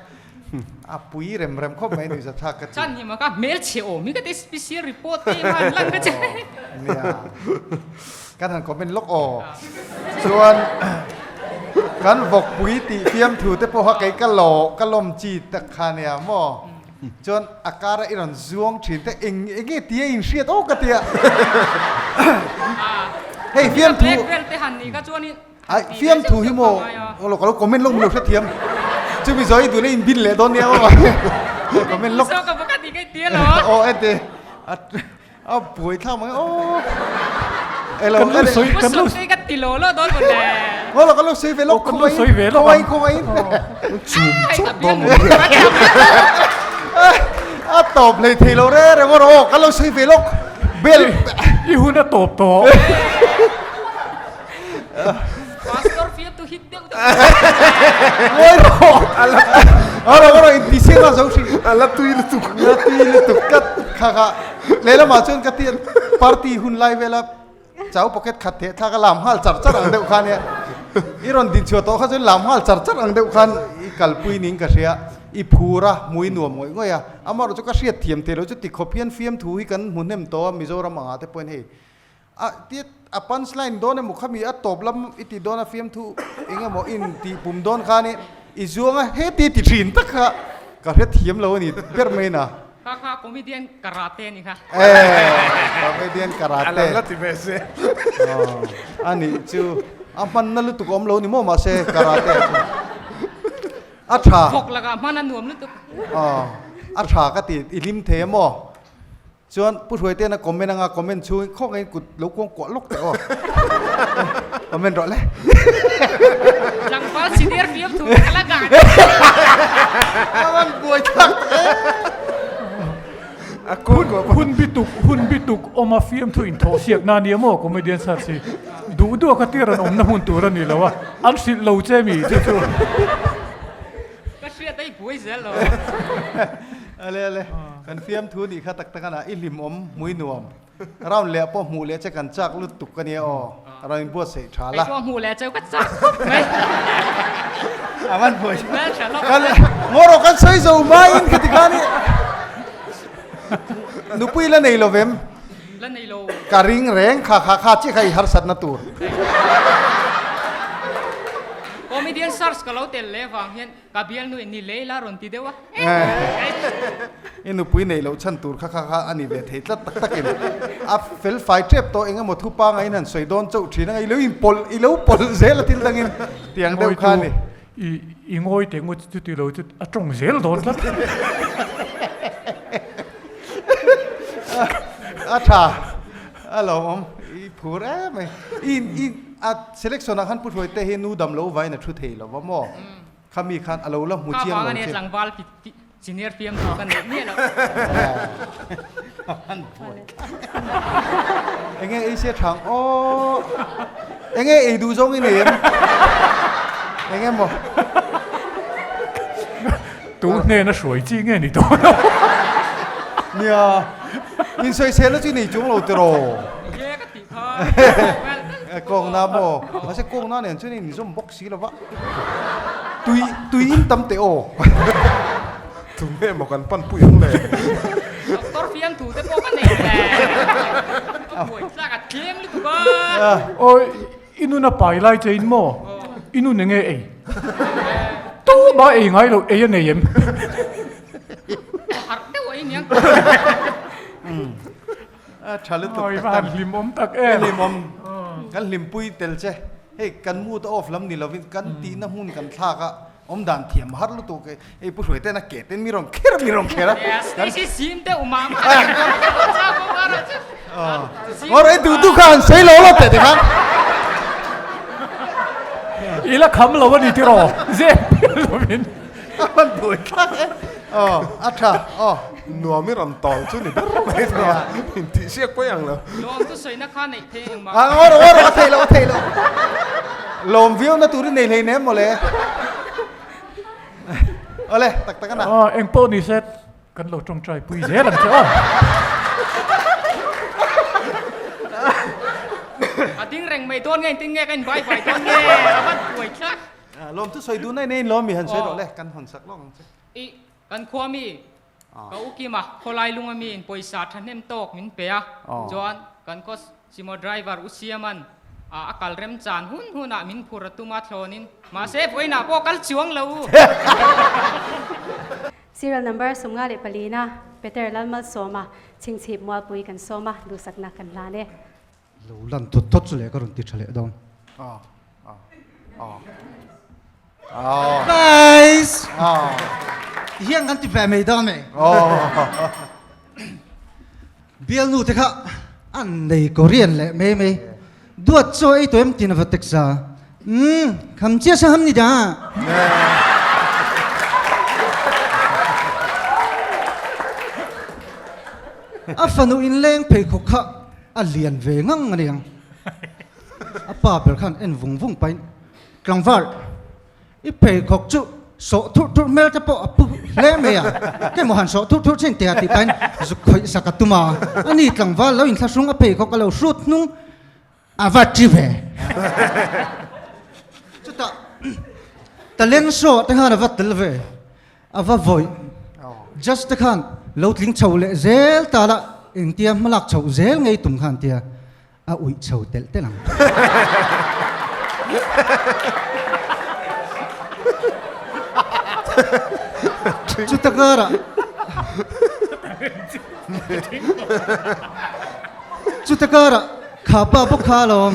a pui rem rem khawp mai nuihza thlak ka ti. Chhanhli mah kha hmelchhe awm hi ka ti special report te emaw an lan ka che. Nia kan han comment lawk aw. Chuan kan vawkpui tih fiamthu te pawh kha kei ka law ka lawm chi tak kha nia maw. Chuan a kara i rawn zuang thin te eng enge tia in hriat awk ka tia. Hei fiamthu Black belt te han ni kha chuan in Ai fiamthu hi maw lo ka lo comment lawk lo hrethiam. Chumi zawi duhna in bin leh dawn nia maw. Comment lawk. Saw ka va ka ti kai tia lo. Aw ente a buai thlak mang e aw. Elo Kan lo sawi kan lo sawi ka ti lo lo dawn maw le. Aw lo kan lo sawi ve lawk kan lo sawi ve lawk khawngaih khawngaih chum chum dawn maw a tawp hlei thei lo re re maw aw kan lo sawi ve lawk bel i hun a tawp tawh Pastor fiam tu hit deuh deuh. Ngawi rawh. Aw rawh rawh in ti siam a zo hri. A la tui lutuk. La tui lutuk tlat kha kha. Lehlamah chuan ka ti party hun lai vela chau pocket khat theh thlak a lam nghal char char ang deuh kha nia. I rawn din chhuah tawh kha chuan lam nghal char char ang deuh khan i kalpui ning ka hria. I phur a, hmui nuam ngawih ngawih a. Amaherawhchu ka hriat thiam thei lo chu tikhawp hian fiamthu hi kan hmu hnem tawh a Mizoram angah te pawhin hei A tiat a punch line dawn emaw khami a tawp lam i ti dawn a fiamthu eng emaw in tih pum dawn khan i i zuang a heti ti thin tak kha ka hre thiam lo a ni ber mai na. Kha kha comedian karate a ni kha. Eh comedian karate. A lo la ti ve se. A nih chu a hmanna lutuk awm lo ni maw mahse karate ah chuan a tha. Thawk lakah hman a nuam lutuk. Aw a tha ka ti i hlim thei a maw. Chuan Pu Hruaite'n a comment anga comment chhungin khawngaihin kut lo kuang kuah lawk teh aw. Comment rawh le. Tlangval senior fiam thu ka la gah. A van buai thlak tak e. A kuang kuah Hun bituk hun bituk awma fiamthu inthawh siakna a nia maw comedian search hi. Duh duh a kha tir an awmna hmun tur a ni lo a, an hrilh lo che mi chu chu. Ka hriat a i buai zel lo. Ale ale kan fiamthu nih kha tak tak a i hlim awm hmui nuam round leh pawh hmuh leh che kan chak lutuk a nia aw rawn in buatsaih tha la. Kei pawh hmuh leh cheu ka chak khawp mai. A van buai kan ngaw rawh kan sawi zo maiin khati khan i nupui la nei lo vem. La nei lo. Ka ring reng kha kha kha chiah kha i harsatna tur. Comedian search ka lo tel leh vang hian ka bialnu in ni lei la rawn ti deuh a. I nupui neih loh chhan tur kha kha kha a ni ve thei tlat tak takin a fel fai tep tawh eng emaw thu pangai in han sawi dawn chauh thin anga i lo in pawlh i lo pawlh zel a thil dangin tiang deuh kha a ni. I i ngawi teh ngawt chu ti lo chu a tawng zel dawn tlat. A tha a lo awm i phur em mai. I i a selection ah khan Pu Hruaite hi nu dam lo vain a thu thei lo va maw? Khami khan a lo la hmu chiang lo che. Kha vang ania tlangval senior fiam thu ka neih miah lo. Enge ei sia thang aw. Enge ei duh zawng i nei em? Enge maw? Tu hnena hruai chi nge ni dawn lo. Nia, insawisel na chu i nei chung lo tiraw? Nge ka tih kha. Kawngna maw? Mahse kawngna nen chuan i inzawm bawk si lo va. Tui tui in tam teh aw. Tu nge maw kan pan pui ang le. Doctor fiamthu te pawh ka nei le. Ka buai tlak a tlem lutuk a. Awi i nun a pai lai che in maw? I nun enge ei? Tu mah ei ngai lo ei a nei em? Harh deuh a iniang. A tha lutuk tak tak. Awi hlim awm tak em. Hlim awm. Kan hlimpui tel che. Hei kan mood a off lam ni lovin kan tihna hmun kan thlak a. Awm dan thiam har lutuk e. Hei Pu Hruai ten a ke ten mi rawn kher mi rawn kher a. Stacy sim deuh mah mah. Ngawr ei duh duh kha han sawi lo lo teh te khan. I la kham lo a ni tiraw? Zep pian lovin. A hman buai thlak e. Aw a tha aw. Nuam i rawn tawl chu ni ber mai tiraw? Intihsiak pawi ang lo. Lawm chu sawina kha neih theih engmah. A ngawr ngawr a theih loh a theih loh. Lawm viau na tur i nei hleinem mawle. Awle tak tak a na. Aw eng pawh ni se kan lo tawngtai pui zel ang che aw. A ding reng mai dawn nge engtin nge ka in vai vai dawn nge a van buai thlak. Lawm chu sawi dun a nei lawm mi han sawi rawh le kan hawn sak lawk ang che. I kan khua mi ka u Kima khawlai lunga mi in pawisa thahnem tawk min pe a chuan kan khaw Simo driver u Siaman a kal rem chan hun hunah min phur a tum a thlawnin mahse vawiinah pawh kal chuang lo u. Serial number 54 na Peter Lalmalsawma chhingchhip mualpui kan sawm a, duhsakna kan hlan e. Lo lan thawt thawt chu leh ka rawn ti tha leh dawn. Guys! Hian kan ti ve mai dawn e. Bialnu te kha an nei Korean leh mai mai. Duat chaw ei tawh em tin a va text a. Umm, kham chiah sa ham ni da. A fanu inleng pheikhawk kha a lian ve ngang a niang. A pa ber khan en vung vung pahin tlangval I pheikhawk chu sawh thurh thurh hmel te pawh a pu hle mai a, kemaw han sawh thurh thurh chin teh a tih pahin zuk khawih sak a tum a, ani tlangval lo inthlahrung a pheikhawk a lo hrut hnung a va ti ve. Chutah talent show ah te khan a va tel ve, a va vawih judge te khan lo tling chho leh zel ta la engtia hmalak chhoh zel ngei tum khan tia A uih chho telh telh ang. Chuta karah Chuta karah kha pa bawk kha alawm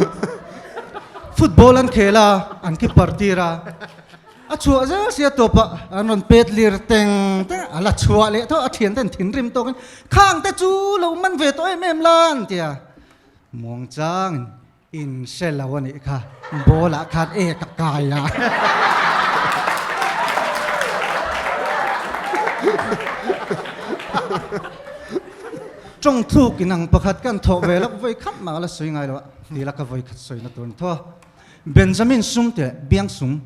football an khel a, an keeper tir a. A chhuah zel sia tawpah an rawn pet lir teng teng a, a la chhuah leh tho a thian ten thinrim tawkin khang te chu lo man ve tawh em em la an ti a. Muangchangin in hre lo a nih kha, ball ah khan ek a kai a. Tawng thluk in ang pakhat kan thawh ve lawk vawi khat mah la sawi ngai lo a, ti la ka vawi khat sawi na tur an thaw a. Benjamin sum teh biang sum.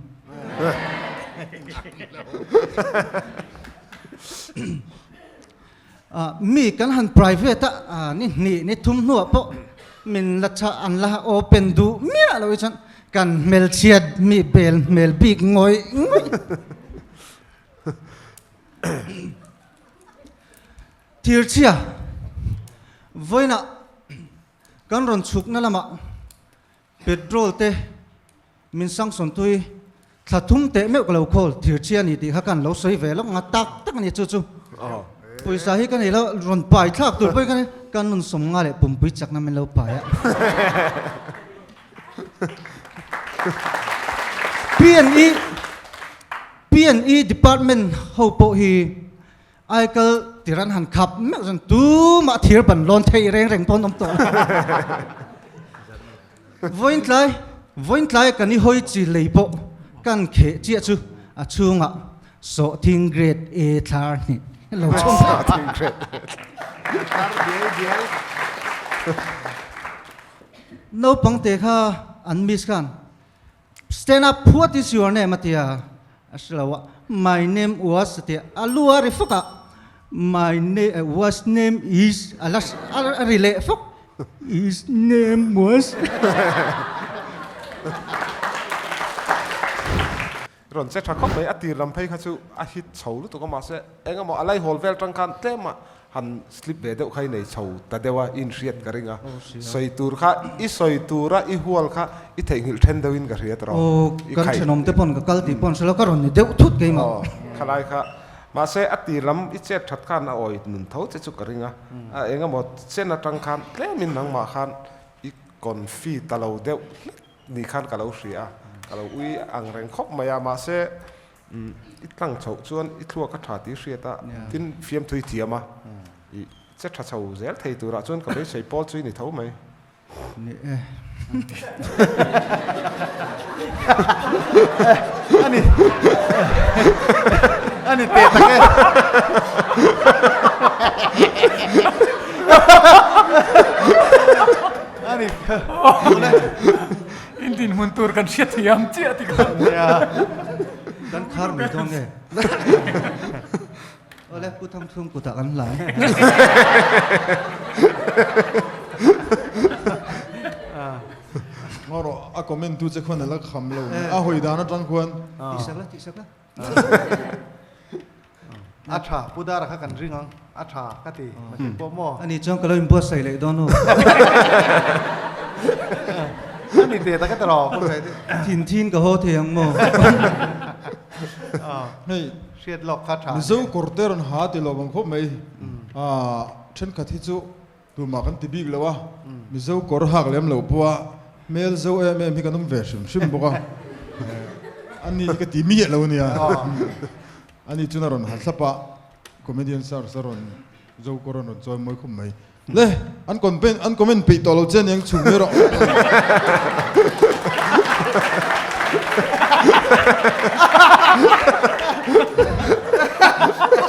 Mi kan han private a ni hnih ni thum hnuah pawh min la chah an la open duh miah lo hi chuan kan hmelchhiat mi bel hmel bik ngawih ngawih. Thirchhia vawiinah kan rawn chhukna lamah Petrol te min sanction tui thla thum teh meuh ka lo khawl thir chi a ni tih kha kan lo sawi ve lawk nga tak tak a ni chu chu pawisa hi ka nei lo rawn pai thlak tur pawh hi ka nun sawm nga leh pumpui chakna min lo pai a PNE PNE department ho pawh hi Aikal tir an han khap meuh chuan tumah thir ban lawn theih reng reng pawh an awm tawh lo. Vawiin tlai, vawiin tlai kan i hawi chi lei pawh kan kheh chiah chu a chhungah sawhthing grade A thlar hnih lo chhawm phah. Sawhthing grade A thlar bial bial. Naupang te kha an miss khan Stand up, what is your name? a ti a, a hre lo a, My name was a ti a, a lu a ri fawk a, My name was name is a la a ri leh fawk, His name was. Rawn che tha khawp mai, a tir lam phei kha chu a hit chho lutuk a mahse engemaw a laihawl vel tang khan tlem a han slip ve deuh kha i nei chho ta deuh a, i inhriat ka ring a, sawi tur kha i sawi tura i hual kha i theihnghilh then deuhin ka hria tawh Aw, i kan khai. thenawm te pawn ka kal tih pawn hre lo, ka rawn ni deuh thut keimah. Aw, khalai kha mahse a tir lam i chet that khan a awi nun tho che chu ka ring a, a engemaw chen atang khan tlemin nangmah khan i confi ta lo deuh hlek ni khan ka lo hria a, ka lo ui ang reng khawp mai a, mahse. I tlang chhoh chuan i thluak a tha tih i hriat a, tin fiamthu i thiam a, i che tha chho zel thei turah chuan ka beisei pawl chu i ni tho mai. Ni e. Ani ani teh tak e. Ani In dinhmun tur kan hriat thiam chiah ti kha. Nia. Kan khar mai dawn nge. Awle Pu Thangchhung kutah kan hlan. Ngaw rawh a comment tu che khuan a la kham lo a hawi dan atang khuan. Tih sak la tih sak la. A tha Pu Dara kha kan ring ang a tha ka ti mahse pawh maw. Ani chuan ka lo inbuatsaih leh dawn aw. Ani teh tak a ti rawh Pu Saite. Thin thin ka haw thei ang maw. Hei hriat lawk kha tha. Mizo kawr te rawn ha ti lo ang khawp mai. Thenkhat hi chu tumah kan ti bik lo a, Mizo kawr hak lem lo pawh a hmel zo em em hi kan awm ve hrim hrim bawk a. Ani hi ka ti miah lo ania. Ani chuan a rawn ha thlap a, comedian search a rawn Zo kawr a rawn chawi mawi khawp mai. Le, an comment an comment peih tawh lo che aniang chhung mai rawh.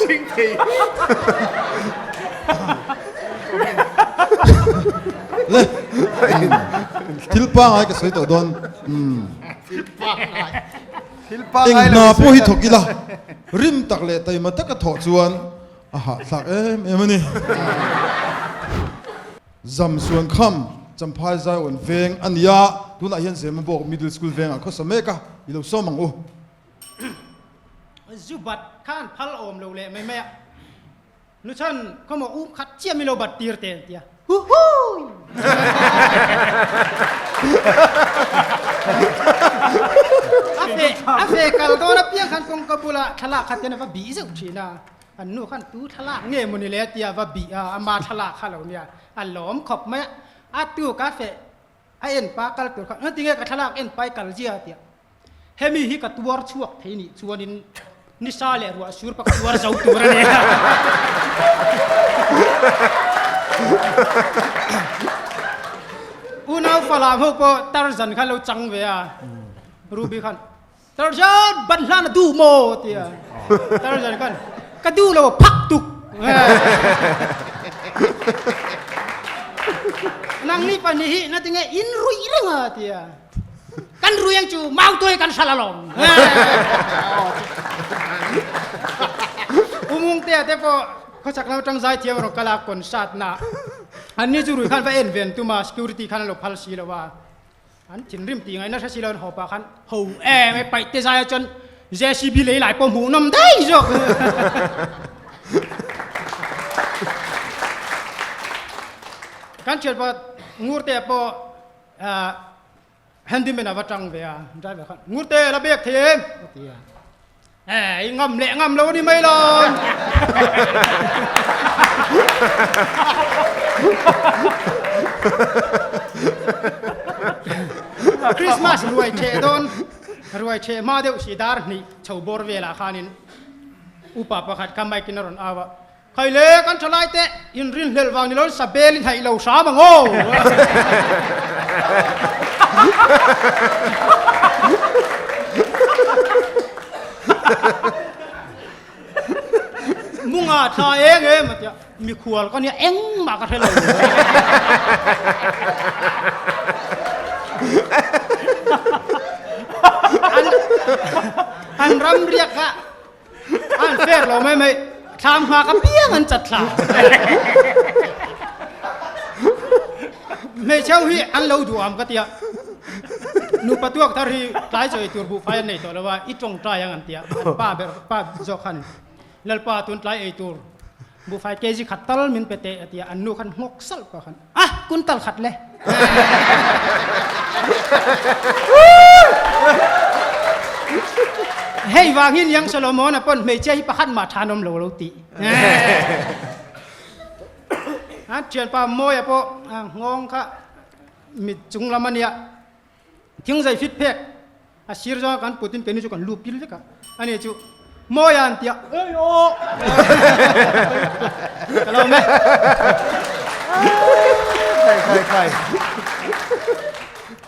Chhing thei. Le, thil pangai ka sawi tawh dawn. Thil pangai. Eng hna pawh hi thawk ila, rim tak leh taima taka thawh chuan a hahthlak em em a ni. Zam suan kham Champhai Zaiawn veng a ni a, tunah hian Zemabawk Middle School vengah khawsa mek a, i lo sawm ang u. Zu bat kha an phal awm lo leh mai mai a. Nu chhan khaw maw um khat chiah mi lo bat tir te an tia. Huhui! A fe a fe kal dawn apiang khan kawngka bulah thlalak khat hian a va bih zeuh thin a. An nu khan tu thlalak nge maw ni le a tia va bih a, ama thlalak kha lo nia. A lawm khawp mai a. A tuk a fe a en pa kal tur kha engati nge ka thlalak en pa i kal zia a tia. Hemi hi ka tuar chhuak thei nih chuanin nisa leh ruah sur pa ka tuar zo tur a ni. Unau falam ho pawh Tarzan kha lo chang ve a, Ruby khan Tarzan ban hlan a duh maw tia Tarzan khan ka duh lo phak tuk. Nang ni pahnih hi na tinge in ruih reng a tia. Kan rui ang chu mau tuai kan hral alawm. Umung te te pawh khawchak lam atang zai thiam rawh kala concert na an ni chu rui khan va en ven tuma security khan an lo phal si lo a an thinrim tih ngaihna hre si lo an haw pah khan ho em ai paih te zai ah chuan JCB lei lai pawh hmuh nawm daih zawk. Kan thianpa Ngurte pawh Handyman a va tang ve a, driver khan Ngurte la bek thei em? a ti a. Eh, i ngam leh ngam lo a ni mai lawn. Christmas ruai theh dawn, ruai theh hma deuh si dar hnih chho bawr velah khanin upa pakhat kha mic in a rawn au a, Khai le kan tha lai teh in rinhlelh vang ni lo in sabel in haih lo hram ang aw. Munga tha eng em a tia mikhual ka nia engmah ka hre lo. An ram riak kha An fair lo mai mai thlam nghak apiang an chat thla. Hmeichheu hi an lo duh am ka tia. Nupa tuak thar hi tlai chawi tur buhfai an nei tawh lo a, i tawngtai ang an tia. An pa ber pa zawk khan Lalpa tun tlai ei tur buhfai kg khat tal min pe teh a tia. An nu khan nghawk salh pah khan a kuntal khat le. Hei vang hi niang Solomon a pawn hmeichhia hi pakhat mah than awm lo lo tih. A thianpa Mawia pawh nghawng kha mit chung lam a nia. Thingzai fit phek. A sir zawnga kan putin keini chu kan lu pil vek a, ani chu Mawi an ti a, Ei aw! Ka lo awm e. Khai khai khai.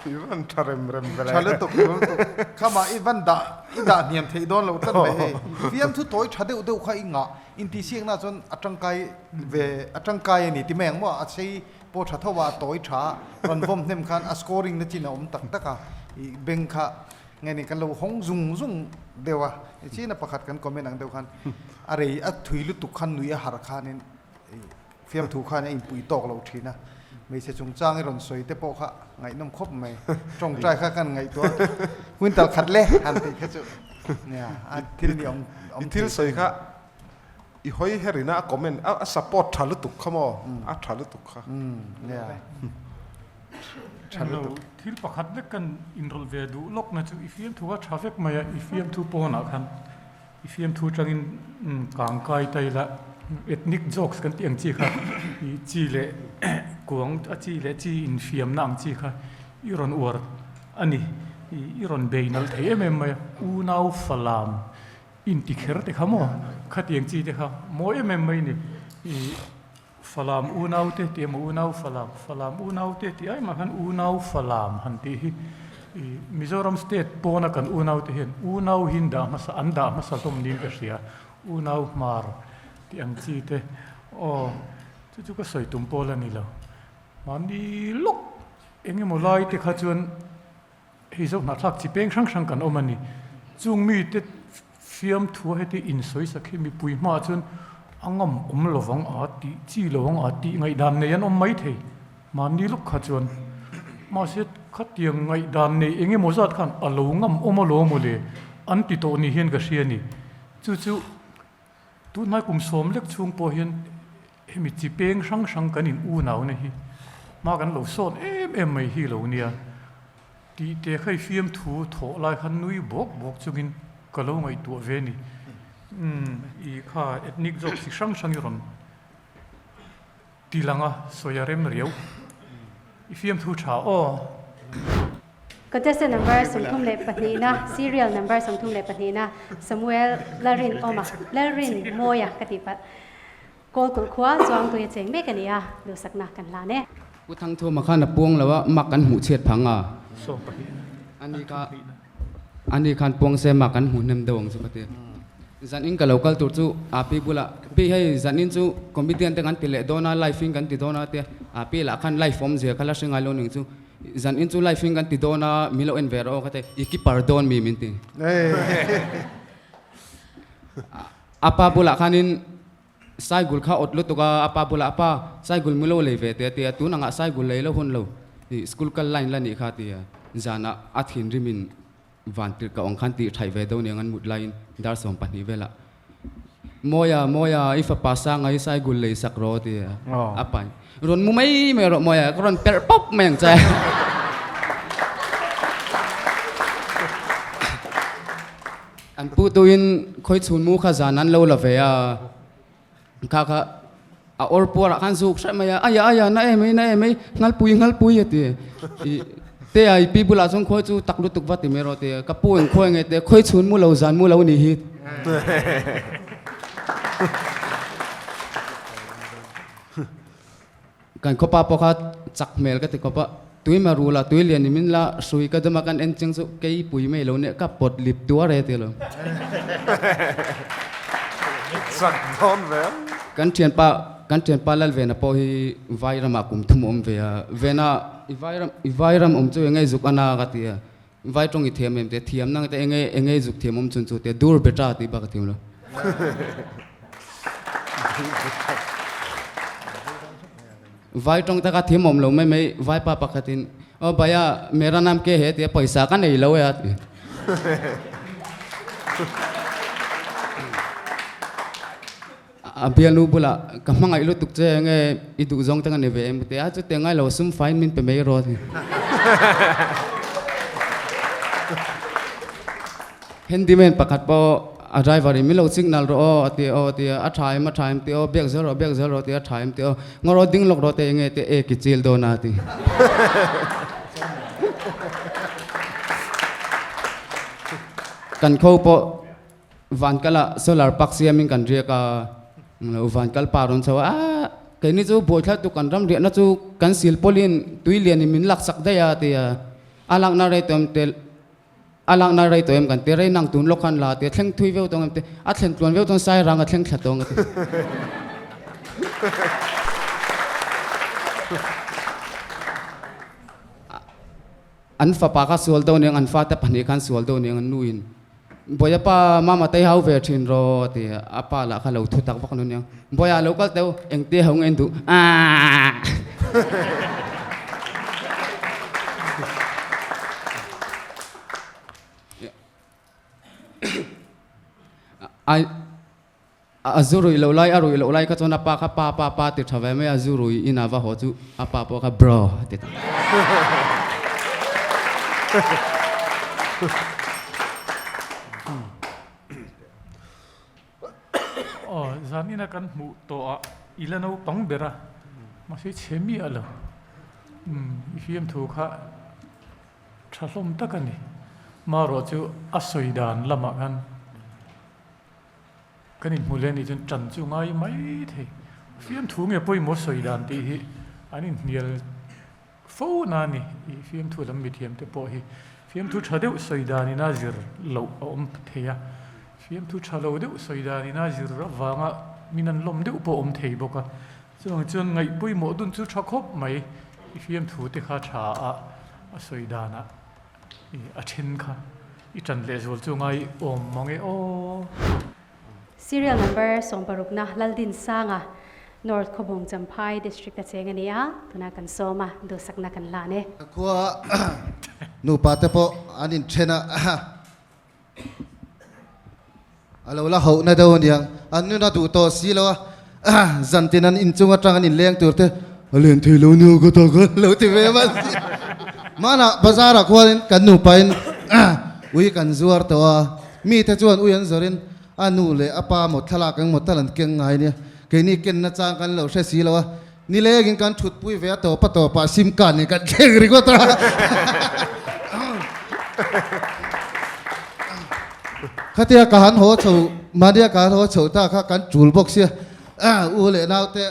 I van tha rem rem ve le. Tha lutuk tha lutuk. Khama i van dah i dah hniam theih dawn lo tlat mai hei. Fiamthu tawi tha deuh deuh kha i ngah intihsiakna chuan a tangkai ve a tangkai a ni ti mai ang maw a sei pawh tha tho a a tawi tha a rawn vawm hnem khan a scoring na chin a awm tak tak a i beng kha nge ni kan lo hawng zung zung deuh a i china pakhat kan comment ang deuh khan a rei a thui lutuk khan nui a har khanin i Fiamthu khan a inpui tawk lo thin a, hmeichhe chungchang i rawn sawi te pawh kha ngaihnawm khawp mai. Tawngtai kha kan ngaihtuah quintal khat le han tih kha chu nia a thil ni awm awm I thil sawi kha i hawi her ina a comment a support tha lutuk kha maw a tha lutuk kha. Nia tha lutuk. Thil pakhat vek kan inrawlh ve duh lawk na chu i fiamthu kha tha vek mai a, i fiamthu pawnah khan I fiamthu tangin kangkai ta ila ethnic jokes kan tih ang chi kha i chi leh kuang a chi leh chi infiamna ang chi kha i rawn uar a ni. I rawn bei nalh thei em em mai a, unau falam inti kher te kha maw khatiang chi te kha mawi em em mai a ni. I falam unau te tih emaw unau falam, falam unau te tih ai mah khan unau falam han tih hi ih Mizoram state pawna kan unau te hian unau hi an dah hmasa an dah hmasa hlawm niin ka hria unau hmar tih ang chi te aw chu chu ka sawi tum pawl a ni lo mahni lawk eng emaw lai te kha chuan Hei zo hnahthlak chi peng hrang hrang kan awm a ni. Chung mite fiamthua heti insawi sak hi mipui hmaah chuan a ngam awm lovang a tih chi lovang a tih ngaihdan nei an awm mai thei. Mahni lawk kha chuan mahse khatiang ngaihdan nei eng emaw zat khan a lo ngam awm alawm mawle an ti tawh ni hian ka hria a ni. Chu chu tunhnai kum sawm lek chhung pawh hian Hemi chi peng hrang hrang kan in unauna hi hma kan lo sawn em em mai hi lo nia tih te kha i fiamthu thawh lai khan nui bawk bawk chungin ka lo ngaihtuah ve ni. Umm i kha ethnic zawk chi hrang hrang i rawn ti lang a sawi a rem riau. I fiamthu tha aw. Contestant number 32na, serial number 32na Samuel Lalrin Awma, Lalrin Mawia ka tih palh. Kawlkulh khua chuang tui a cheng mek a ni a, duhsakna kan hlan e. Pu Thangthuma khan a puang lo a, mak kan hmuh chhiat phang a. Ani kha ani khan puang se mak kan hmuh hnem deuh ang chu ka ti. Zan in ka lo kal tur chu Api bulah, Pi hei zan in chu comedian te kan ti leh dawn a, live in kan ti dawn a tia. Api lah khan live awmzia kha la hre ngai lo ning chu. Zan in chu live in kan ti dawn a, min lo en ve rawh aw ka ti. I keeper dawn mi min ti. A pa bulah khanin Saigul kha awt lutuk a, a pa bulah a pa, Saigul mu lo lei ve teh a ti a, tun angah Saigul lei lo hun lo, ih school kal line la nih kha a ti a, zanah a thinrimin van tirh ka awng khan tih thaih ve deuh aniang an mut laiin dar 12 velah Mawia, Mawia, i fapa sanga i Saigul lei sak rawh a ti a, a pa in rawn mu mai mai rawh Mawia, ka rawn perh pawp mai ang che. An pu tuin khawi chhun mu kha zan an lo la ve a, kha kha a awr puarah khan zuk hreh mai a, aia aia na em mai na em mai nghalpui nghalpui a ti. I te a i pi bulah chuan khawi chu tak lutuk va ti mai rawh ti a, ka pu eng khawi nge te khawi chhun mu lo zan mu lo ni hi. Kan khawpa pawh kha chak hmel ka ti khawp a, tui ma rul a, tui lian in min la hrui ka dam a kan en chiang chu kei pui mai lo nia ka pawt lip tuar e ti lo. Chak dawn ve. Kan thianpa kan thianpa Lalvena pawh hi vai ramah kum thum a awm ve a, Vena i vai ram i vai ram awm chu enge zuk ana ka ti a, vai tawng i thiam em ti a, thiam nang te enge enge zuk thiam awm chun chu ti a, dur beta tih bak a thiam lo. Vai tawng taka thiam awm lo mai mai vaipa pakhatin aw bhaiya mera naam ke he tia pawisa ka nei lo e a ti. A bialnu bulah ka hmangaih lutuk che enge i duh zawng te ka ni ve em ka ti a chutiang ngai lo sum faiin min pe mai rawh a ti. Handyman pakhat pawh a driver in min lo signal rawh aw a ti aw a ti a, a tha em a tha em ti aw biak zel rawh biak zel rawh a ti a tha em ti aw ngaw rawh ding lawk rawh te enge te ek i chil dawn a ti. Kan kho pawh van kal ah solar park siam in kan riak a, lo van kal pa rawn chho a, aah keini chu buaithlak tuk kan ram riahna chu kan sil pawlhin tui lian in min laksak daih a tia a lakna rei tawh em te a lakna rei tawh em kan ti rei nang tun lawk khan la tia thleng thui viau tawng em te a thlen tluan viau chuan sai rang a thleng thla tawng a ti. An fapa kha sual deuh aniang, an fate pahnih khan sual deuh aniang an nuin Bawiha pa mama tei hau ve thin rawh a ti a, a pa lah kha lo thu tak vak lo aniang, Bawiha lo kal teu engtia ho nge an duh aah. A zu ruih loh lai, a ruih loh lai kha chuan a pa kha pa pa pa ti tha ve mai a, zu ruih in a va haw chu a pa pawh kha bro a ti ta. Aw, zanina kan hmuh tawh ah i la naupang ber a, mahse chhe miah lo. Umm, i fiamthu kha tha hlawm tak a ni. Marawh chu a sawi dan lamah khan. Kan inhmu leh anih chuan ṭan chu ngai mai thei. Fiamthu nge pawimawh sawi dan tih hi an inhnial fo na a ni. I fiamthu lam mithiam te pawh hi fiamthu ṭha deuh sawi danin a zir loh a awm thei a, fiamthu ṭha lo deuh sawi danin a zir avanga min an lawm deuh pawh a awm thei bawk a. Chuvang chuan ngaih pawimawh dun chu ṭha khawp mai. I fiamthu te kha ṭha a a sawi danah. I a then kha i tan leh zual chu ngai awm mang e aw. Serial number sawmparukna Laldinsanga, North Khawbung Champhai District a cheng a ni a, tunah kan sawm a, duhsakna kan hlan e. Khua nupa te pawh an inthen a, a lo la hauhna deuh aniang, an nuna duh tawh si lo a, zantin an inchung atang an inleng tur te a len thei lo nia ka tak a lo ti ve mai si. Hmanah bazar ah khuanin kan nupain ui kan zuar tawh a, mite chuan ui an zawrin a nu leh a pa maw thlalak eng maw tal an keng ngai nia, keini kenna chang kan lo hre si lo a, Nilengin kan thutpui ve a tawp a tawpah sim card nen kan thleng ringawt a. Khatia ka han haw chho, mahnia ka han haw chho ta kha kan tul bawk sia, u leh naute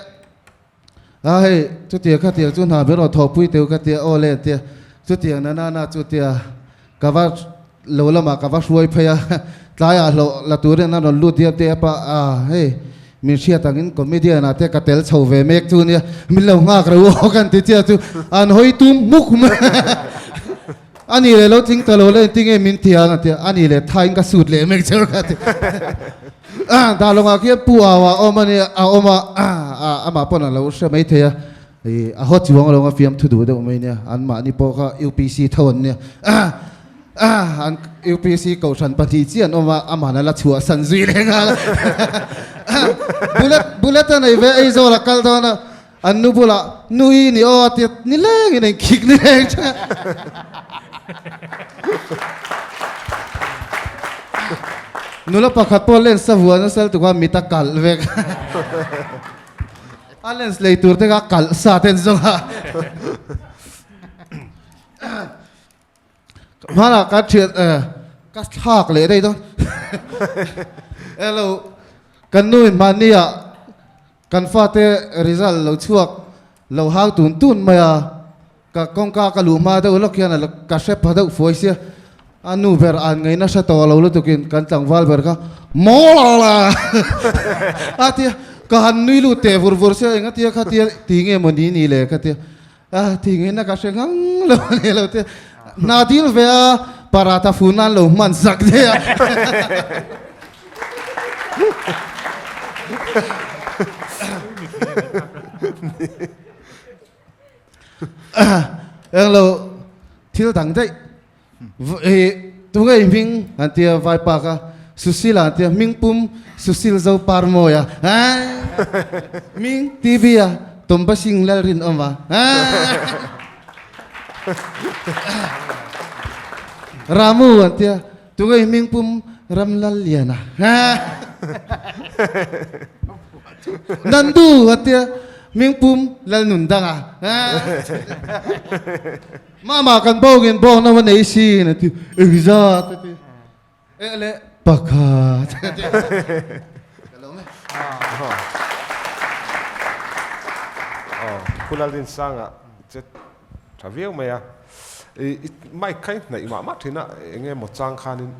a hei chutiang khatiang chu hna ber aw thawhpui teu ka tia aw le tia chutiang na na na chutia ka va lo lamah ka va hruai phei a, tlaiah hlawh la turin a rawn lut diam te a pa a, hei min hriat angin comedian ah te ka tel chho ve mek chu nia, min lo nghak reuh aw kan ti chiah chu an hawi tum hmuk mai a ni leh lo tling ta lo le engtin nge min ti ang a ti a, a ni leh thain ka sut leh mek cheu ka ti Darlawngah khian Pu Au a awm a nia a awm a, amah pawn a lo hre maithei a. I a haw chuang lo a fiam thu duh deuh mai nia, an mahni pawh kha UPC tho an nia. An UPC kohhran pahnih chiah an awm a, amah a la chhuah san zui leh nghal a. Bullet bullet a nei ve Aizawl a kal dawn a, an nu bulah nui ni aw a tia nileng in a inkhik nileng tha. Nula pakhat pawh lens a vuan nasa lutuk a mit a kalh vek. A lens lei tur te kha kalh sa ten zawng a. Hmanah ka thian eh ka thlak leh daih dawn. Hello kan nu in mahni ah kan fate result lo chhuak lo hau tun tun mai a. Ka kawngka ka luh hma deuh lawk hian a ka hre pha deuh fuai sia, a nu ber an ngaihna hre tawh lo lutukin kan tlangval ber kha mawl a a tia, ka han nui lut teh vur vur sia enga tia kha tia ti nge maw ni ni le ka tia, a ti ngaihna ka hre ngang lo a ni lo tia, hna dil ve a paratha fun nan lo hman zak daih a. Englo thil dang daih i tunge i hming an tia vaipa kha Sushila an tia hming pum Sushil zo Parmawi a hming TV a Tumba Singh Lalrinawm a Ramu an tia tunge i hming pum Ramlalliana Nandu a tia Hmingpum Lalnun danga Mama kan bawngin bawng na va nei sin a ti engzat a ti. E le pakhat. Ka lo me. Aw, Pu Lalrinsanga che tha viau mai a. I mic kha i hnaih mah mah thin a, eng nge maw chang khanin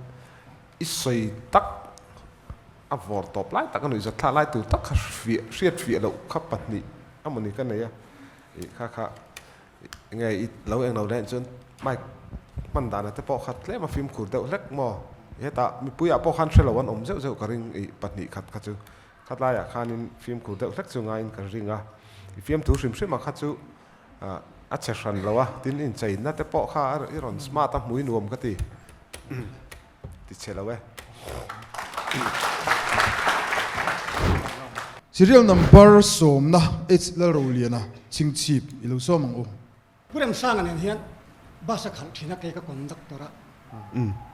i sawi tak a vawr tawp lai tak a nuih zat thla lai tur tak kha fiah hriat fiah loh kha pahnih a mawni ka nei a, ih kha kha Nge i lo eng lo leh chuan mic hman dana te pawh kha tlem a fimkhur deuh hlek maw? Hetah mipuiah pawh khan hre lo an awm zeuh zeuh ka ring i pahnih khat kha chu khatlaiah khanin fimkhur deuh hlek chu ngaiin ka ring a, i fiamthu hrim hrim a kha chu a che hran lo a, tin incheina te pawh kha i rawn smart a hmui nuam ka ti ti che lo e. Serial number sawmna H Lalroliana chhingchhip i lo sawm ang u. Pu Remsanga nen hian bus a khalh thin a kei ka conductor a,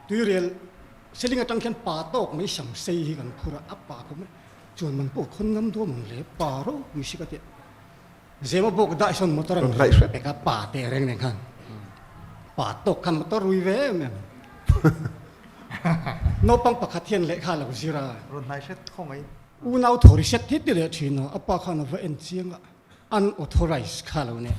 tuirial seling atang khian pa tawk mai sam sei hi kan phur a, a pa khawp mai chuan man pawh khawn ngam dawn ang le pa ropui si ka tia Zema bawk dah sawn motor an rawn pek a pa teh reng nen khan pa tawk khan motor rui ve em em naupang pakhat hian lehkha a lo zir a. Rawn hnai hret khaw mai. Unau thaw ri set thit ti leh thin a, a pa khan a va en chiang a, unauthorized kha lo nia.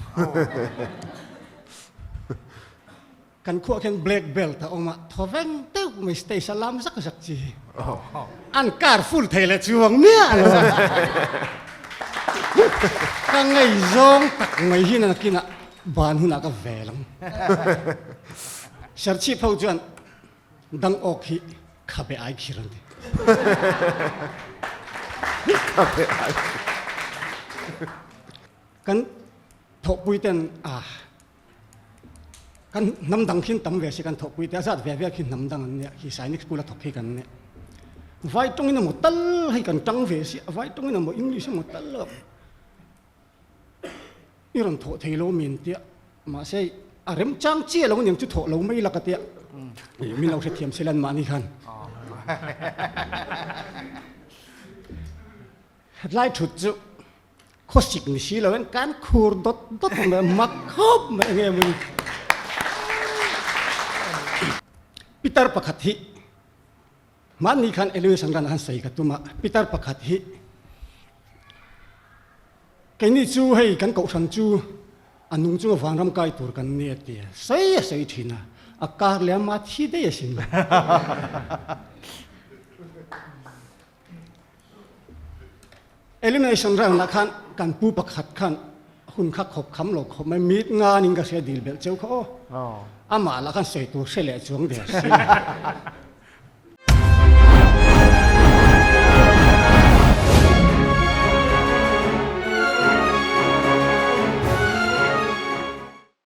Kan khuah khian black belt a awm a, thaw veng deuh mai stage a lam zak zak chi hi. An car full thei leh chuang miah lo a. Ka ngaihzawng tak mai hi nakinah ban hunah ka vel ang. Serchhip ho chuan Dang awk hi khabe ai khir an ti. Khabe ai khir. Kan thawhpui ten a kan hnam dang khin tam ve si kan thawhpui te a zat ve vel khi hnam dang an nia khi Sainik School a thawk hi kan nia. Vai tawngin emaw tal hei kan tang ve si a vai tawngin emaw English emaw tal lo I rawn thawh thei lo min tia, mahse a remchang chiah lo aniang chu thawh lo mai la ka tia, min lo hrethiam sela an mahni khan. Hetlai thut chu khawsik ni si lo hian kan khur dawt dawt mai a, mak khawp mai enge mawni. Pitar pakhat hi mahni khan Eluation ran a han sawi ka tum a, pitar pakhat hi Keini chu hei kan kohhran chu a nung chunga vanram kai tur kan ni a ti a, sawi a sawi thin a, a kar leh ama thi daih a sin. Elimination round ah khan kan pu pakhat khan hun kha khawp kham lo khawp mai, mit nganin ka hria dil belh cheu kha aw, amah lah khan sawi tur hre leh chuang der si.